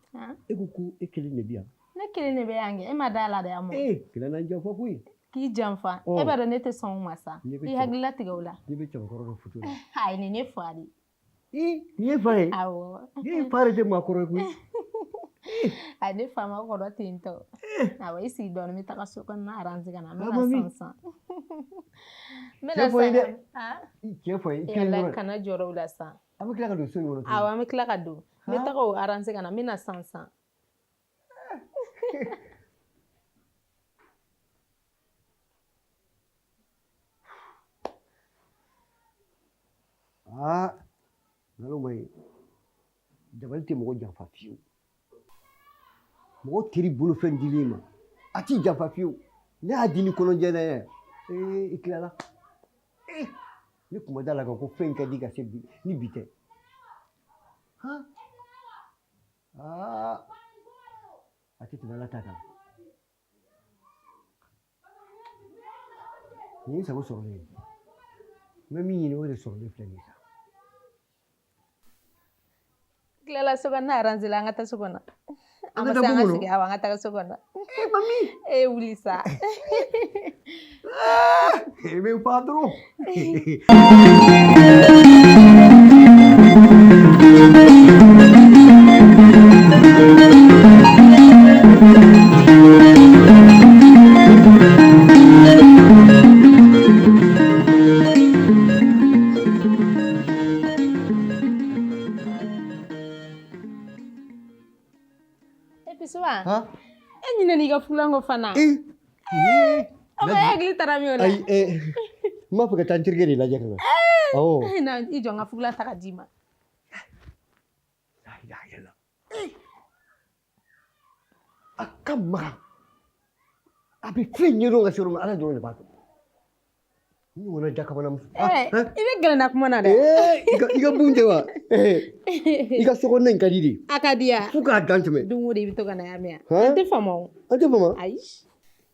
e ko ko e kelen de bɛ yan.
Ne kelen de bɛ yan kɛ, e ma da la dɛ, Amɔ.
Ee, kelen n'an janfa koyi.
K'i janfa, e b'a dɔn ne tɛ sɔn o ma sa. I hakili latigɛ o la.
Ne bɛ cɛbakɔrɔ dɔ photo la.
Ayi, nin ye fa de ye.
Ee, nin ye fa ye?
Awɔ.
Ne fa yɛrɛ tɛ maakɔrɔ ye koyi.
Ayi, ne fa ma kɔrɔ ten tɔ. Awɔ, i sigi dɔɔni, n bɛ taga so kɔnɔna arranger ka na, n bɛ na sisan sisan. N bɛ na
Cɛ fɔ n ye dɛ.
sisan.
Cɛ fɔ n ye, i kelen
Yala
dɔrɔn.
kana jɔrɔ o la sa.
An bɛ tila ka don so in kɔnɔ tuguni.
Awɔ, an bɛ tila ka don. N bɛ taga o arranger ka na, n bɛ na sisan sisan.
Aa, nkalon ma ɲi. Dabali tɛ mɔgɔ janfa fiyewu. Mɔgɔ teri bolofɛn dilen ma, a t'i janfa fiyewu. Ne y'a di ni kɔnɔjɛlenya ye. Ee, i tilala. Ee, ne kun ma da la kan ko fɛn in ka di ka se bi ni bi tɛ. Han? Aa, a tɛ tɛmɛ Ala ta kan. Nin ye sago sɔrɔlen ye. N bɛ min ɲini o de sɔrɔlen filɛ nin ye sa.
Tilala so kɔnɔna arranger la, an ka taa so kɔnɔ.
An
An
ka
ma
taa
se an ka
bon kɔnɔ?
sigi, awɔ, an ka taa so kɔnɔ.
Ee, mami.
E wuli sa.
E bɛ n fa dɔrɔn.
E Pisuba. E ɲinɛna i ka fulan kɔ fana.
Ee.
O ma e hakili taara min o la?
Ayi, n b'a fɛ ka taa n terikɛ de lajɛ ka na. Awɔ.
Na, i jɔ n ka fulan ta ka d'i ma.
A ka magan. A bɛ fɛn ɲɛdɔn ka se yɔrɔ min Ala dɔrɔn de b'a dɔn. N ɲɔgɔnna dakabana muso.
I bɛ gɛlɛnna kuma na dɛ.
Ee, i ka bon tɛ wa? I ka sokɔnɔna in ka di de.
A ka di ya.
Fo k'a dan tɛmɛ.
Don o don i bɛ to ka na yan mɛn. An tɛ fama o.
An tɛ fama?
Ayi.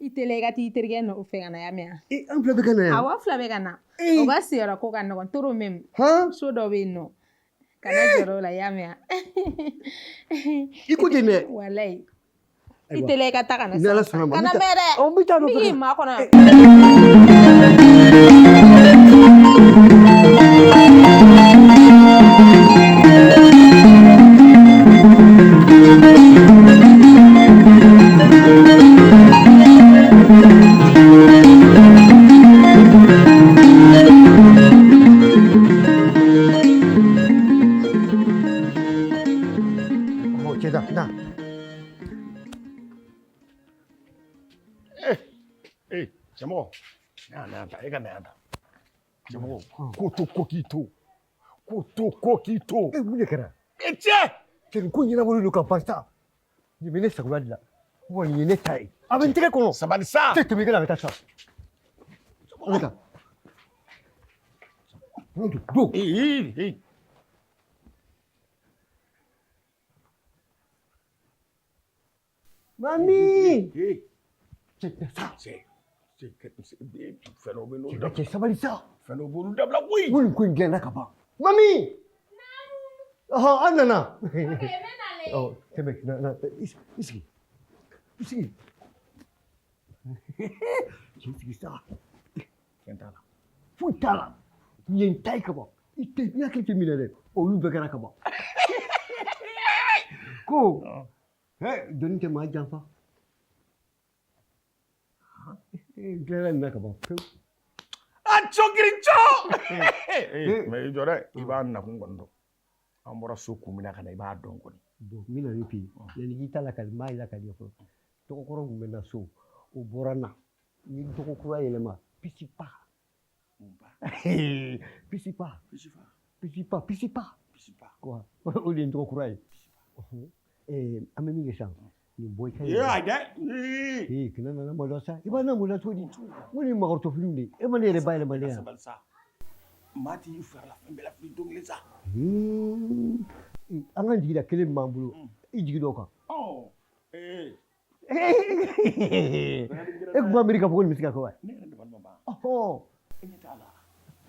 I teliya i ka t'i terikɛ nɔfɛ ka na yan mɛn.
Ee, an fila bɛ ka na yan.
Awɔ, an fila bɛ ka na. O ka sigiyɔrɔ ko ka nɔgɔn trop même. So dɔ bɛ yen nɔ. Kana jɔrɔ o la, i y'a mɛn.
I ko ten dɛ.
Walayi. I teliya i ka taa ka na
Ni Ala sɔnna ma.
Kana mɛn dɛ.
Awɔ, n bɛ taa nɔfɛ.
N bɛ k'i makɔnɔ.
Ɔ, cɛ da, na.
Ee, cɛmɔgɔ, na yan ta, e ka na yan ta. Cɛmɔgɔ, ko to ko k'i to, ko to ko k'i to.
E, mun de kɛra?
E cɛ!
Cɛ, nin ko ɲɛnabɔlen don ka ban sa. Nin bɛ ne sagoya de la. Wa nin ye ne ta ye. A bɛ n tɛgɛ kɔnɔ.
Sabali sa.
Cɛ, tɛmɛ i ka na, an bɛ taa sa. An bɛ taa. Don, don.
Ee, ee.
Mami!
Ee!
Cɛ, sa.
Cɛ, cɛ, fɛn dɔ bɛ n'o dabila.
Cɛ, sabali sa.
Fɛn dɔ b'olu dabila koyi.
N ko nin ko in dilanna ka ban. Mami! Ɔhɔn, an nana.
Ok, n bɛ nalen.
Ɔ, tɛmɛ, na, na, i sigi. I sigi. Cɛ, i sigi sa.
Fɛn t'a la.
Foyi t'a la. Nin ye n ta ye ka ban. I tɛ, i hakili tɛ minɛ dɛ. Olu bɛɛ kɛra ka ban. Ko, doni tɛ maa janfa. N tilala nin na ka ban pewu.
A cɔkiri cɔ! Mais i jɔ dɛ, i b'a nakun kɔni dɔn. An bɔra so kun min na ka na, i b'a dɔn kɔni.
Bon, n bɛna min f'i ye, yanni k'i ta lakali, n b'a lakali fɔlɔ. Tɔgɔkɔrɔ tun bɛ n na so, o bɔra n na. N ye tɔgɔ kura yɛlɛma, Pisipa. Pisipa. Pisipa, Pisipa. Wa, o de ye n tɔgɔ kura ye. An bɛ min kɛ sisan, nin bɔ i ka
Ee, ayi dɛ.
Ee, kana nana maloya sa. I b'a na maloya cogo di? N ko nin ye makɔrɔtɔfiniw de ye. E ma ne yɛrɛ bayɛlɛmalen yan.
Sabali sa. Maa t'i fari la fɛn bɛɛ lafili don kelen sa.
An ka jigida kelen min b'an bolo, i jigi dɔ kan.
Ee.
E tun b'a miiri k'a fɔ ko nin bɛ se ka kɛ wa?
Ne yɛrɛ dabali ma ban.
Ɔhɔn.
E ɲɛ t'a la.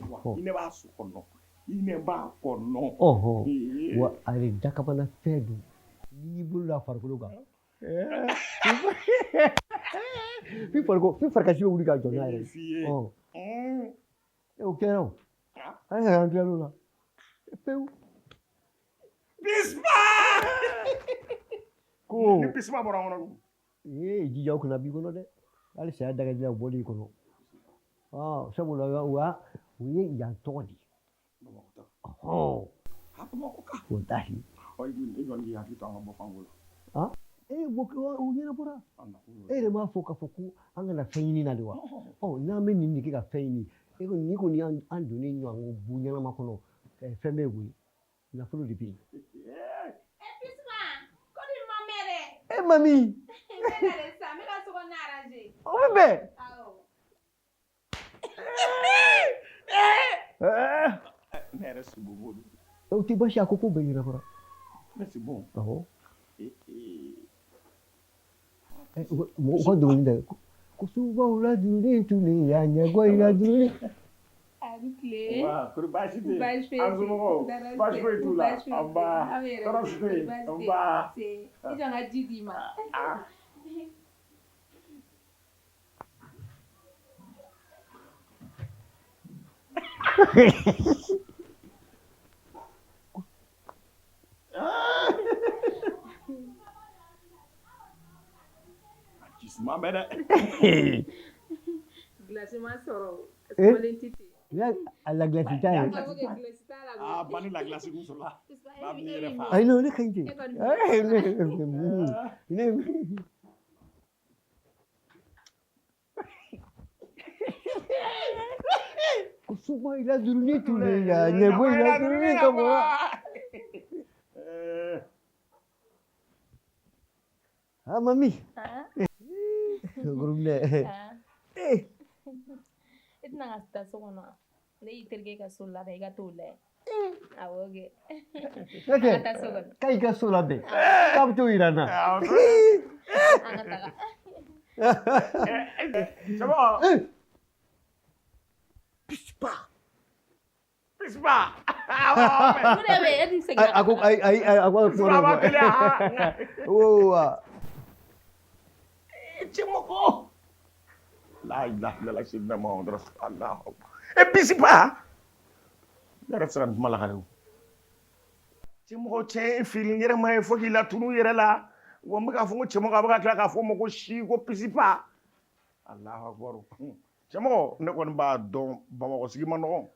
Wa i ne b'a so kɔnɔ. I ne b'a kɔnɔ.
Ɔhɔn. Wa a yɛrɛ dakabana fɛn don. N'i y'i bolo da farikolo kan. F'i farikolo, f'i farikasi bɛ wuli ka jɔ n'a yɛrɛ ye. Ɔ. O kɛra o. An yɛrɛ an tilal'o la. Pewu.
Pisipa!
Ko.
Ni pisipa bɔra an kɔnɔ dun.
Ee, jija o kana b'i kɔnɔ dɛ. Hali saya dagajila o bɔlen i kɔnɔ. Sabula wa u ye yan tɔgɔ di. Ɔhɔn.
Bamakɔ kan.
Walahi.
Ɔ, i kɔni k'i hakili to an ka bɔ fanko la.
Ee, o ɲɛnabɔra. E yɛrɛ m'a fɔ k'a fɔ ko an kana fɛn ɲini na de wa? Ɔ, n'an bɛ nin de kɛ ka fɛn ɲini, e kɔni ni kɔni an donnen ɲɔgɔn ko bu ɲɛnama kɔnɔ, fɛn bɛ yen koyi. Nafolo de bɛ yen.
E Pisima, ko nin ma mɛn dɛ.
E mami.
N bɛ nalen sisan, n bɛ ka sokɔnɔna arranger.
O bɛ bɛn.
Awɔ.
Ne yɛrɛ si bon don.
O tɛ baasi, a ko ko bɛɛ ɲɛnabɔra.
Ne si bon.
Awɔ. U ka dɔnkili da ko subaw la dunni tule ya ɲɛgɔ i la dunni.
A ni tile.
Wa, kori baasi tɛ yen?
Baasi foyi
An somɔgɔw? Baasi foyi t'u la? Anba. Tɔɔrɔ si tɛ yen? Anba.
I jɔ n ka ji d'i ma.
Suma bɛ dɛ.
Glace ma sɔrɔ o. Sumalen tɛ ten.
A la glace t'a ye.
Ah, ba ni la glace kun sɔrɔla. Ba b'i yɛrɛ fa.
Ayi, non, ne ka ɲi ten. Ne ko suma i la duruni tule ya ɲɛbɔ i la duruni ka bɔ. Ah, mami. Gurumɛ.
E tɛna ka taa so kɔnɔ wa? Ne y'i terikɛ ka so labɛn, i ka t'o lajɛ. Awɔ kɛ.
Ne tɛ.
An ka taa so kɔnɔ.
K'a y'i ka so labɛn. K'a bɛ t'o yira n na.
An ka taga.
C'est bon.
Pisipa.
Pisipa.
Mun de bɛ yen? E dun seginna
A ko ayi ayi a ko a kuma dɔ fɔ. Wa.
Cɛmɔgɔ. La ilaha illallah sayyidina Muhammad rasulullah. E pisipa. Ne yɛrɛ tɛ se ka nin kuma lakale o. Cɛmɔgɔ cɛ e fili n yɛrɛ ma ye fo k'i latunu i yɛrɛ la. Wa n bɛ k'a fɔ ko cɛmɔgɔ a bɛ ka tila k'a fɔ n ma ko si ko pisipa. Alahu akubar. Cɛmɔgɔ ne kɔni b'a dɔn Bamakɔ sigi man nɔgɔn.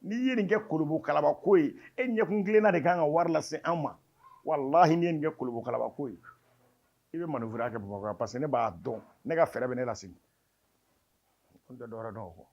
N'i ye nin kɛ kolobo kalaba ko ye, e ɲɛkun kilenna de kan ka wari lase an ma. Walahi n'i ye nin kɛ kolobo kalaba ko ye, i bɛ manœuvre kɛ Bamakɔ yan parce que ne b'a dɔn ne ka fɛɛrɛ bɛ ne lasegin. N tɛ dɔwɛrɛ dɔn o kɔ.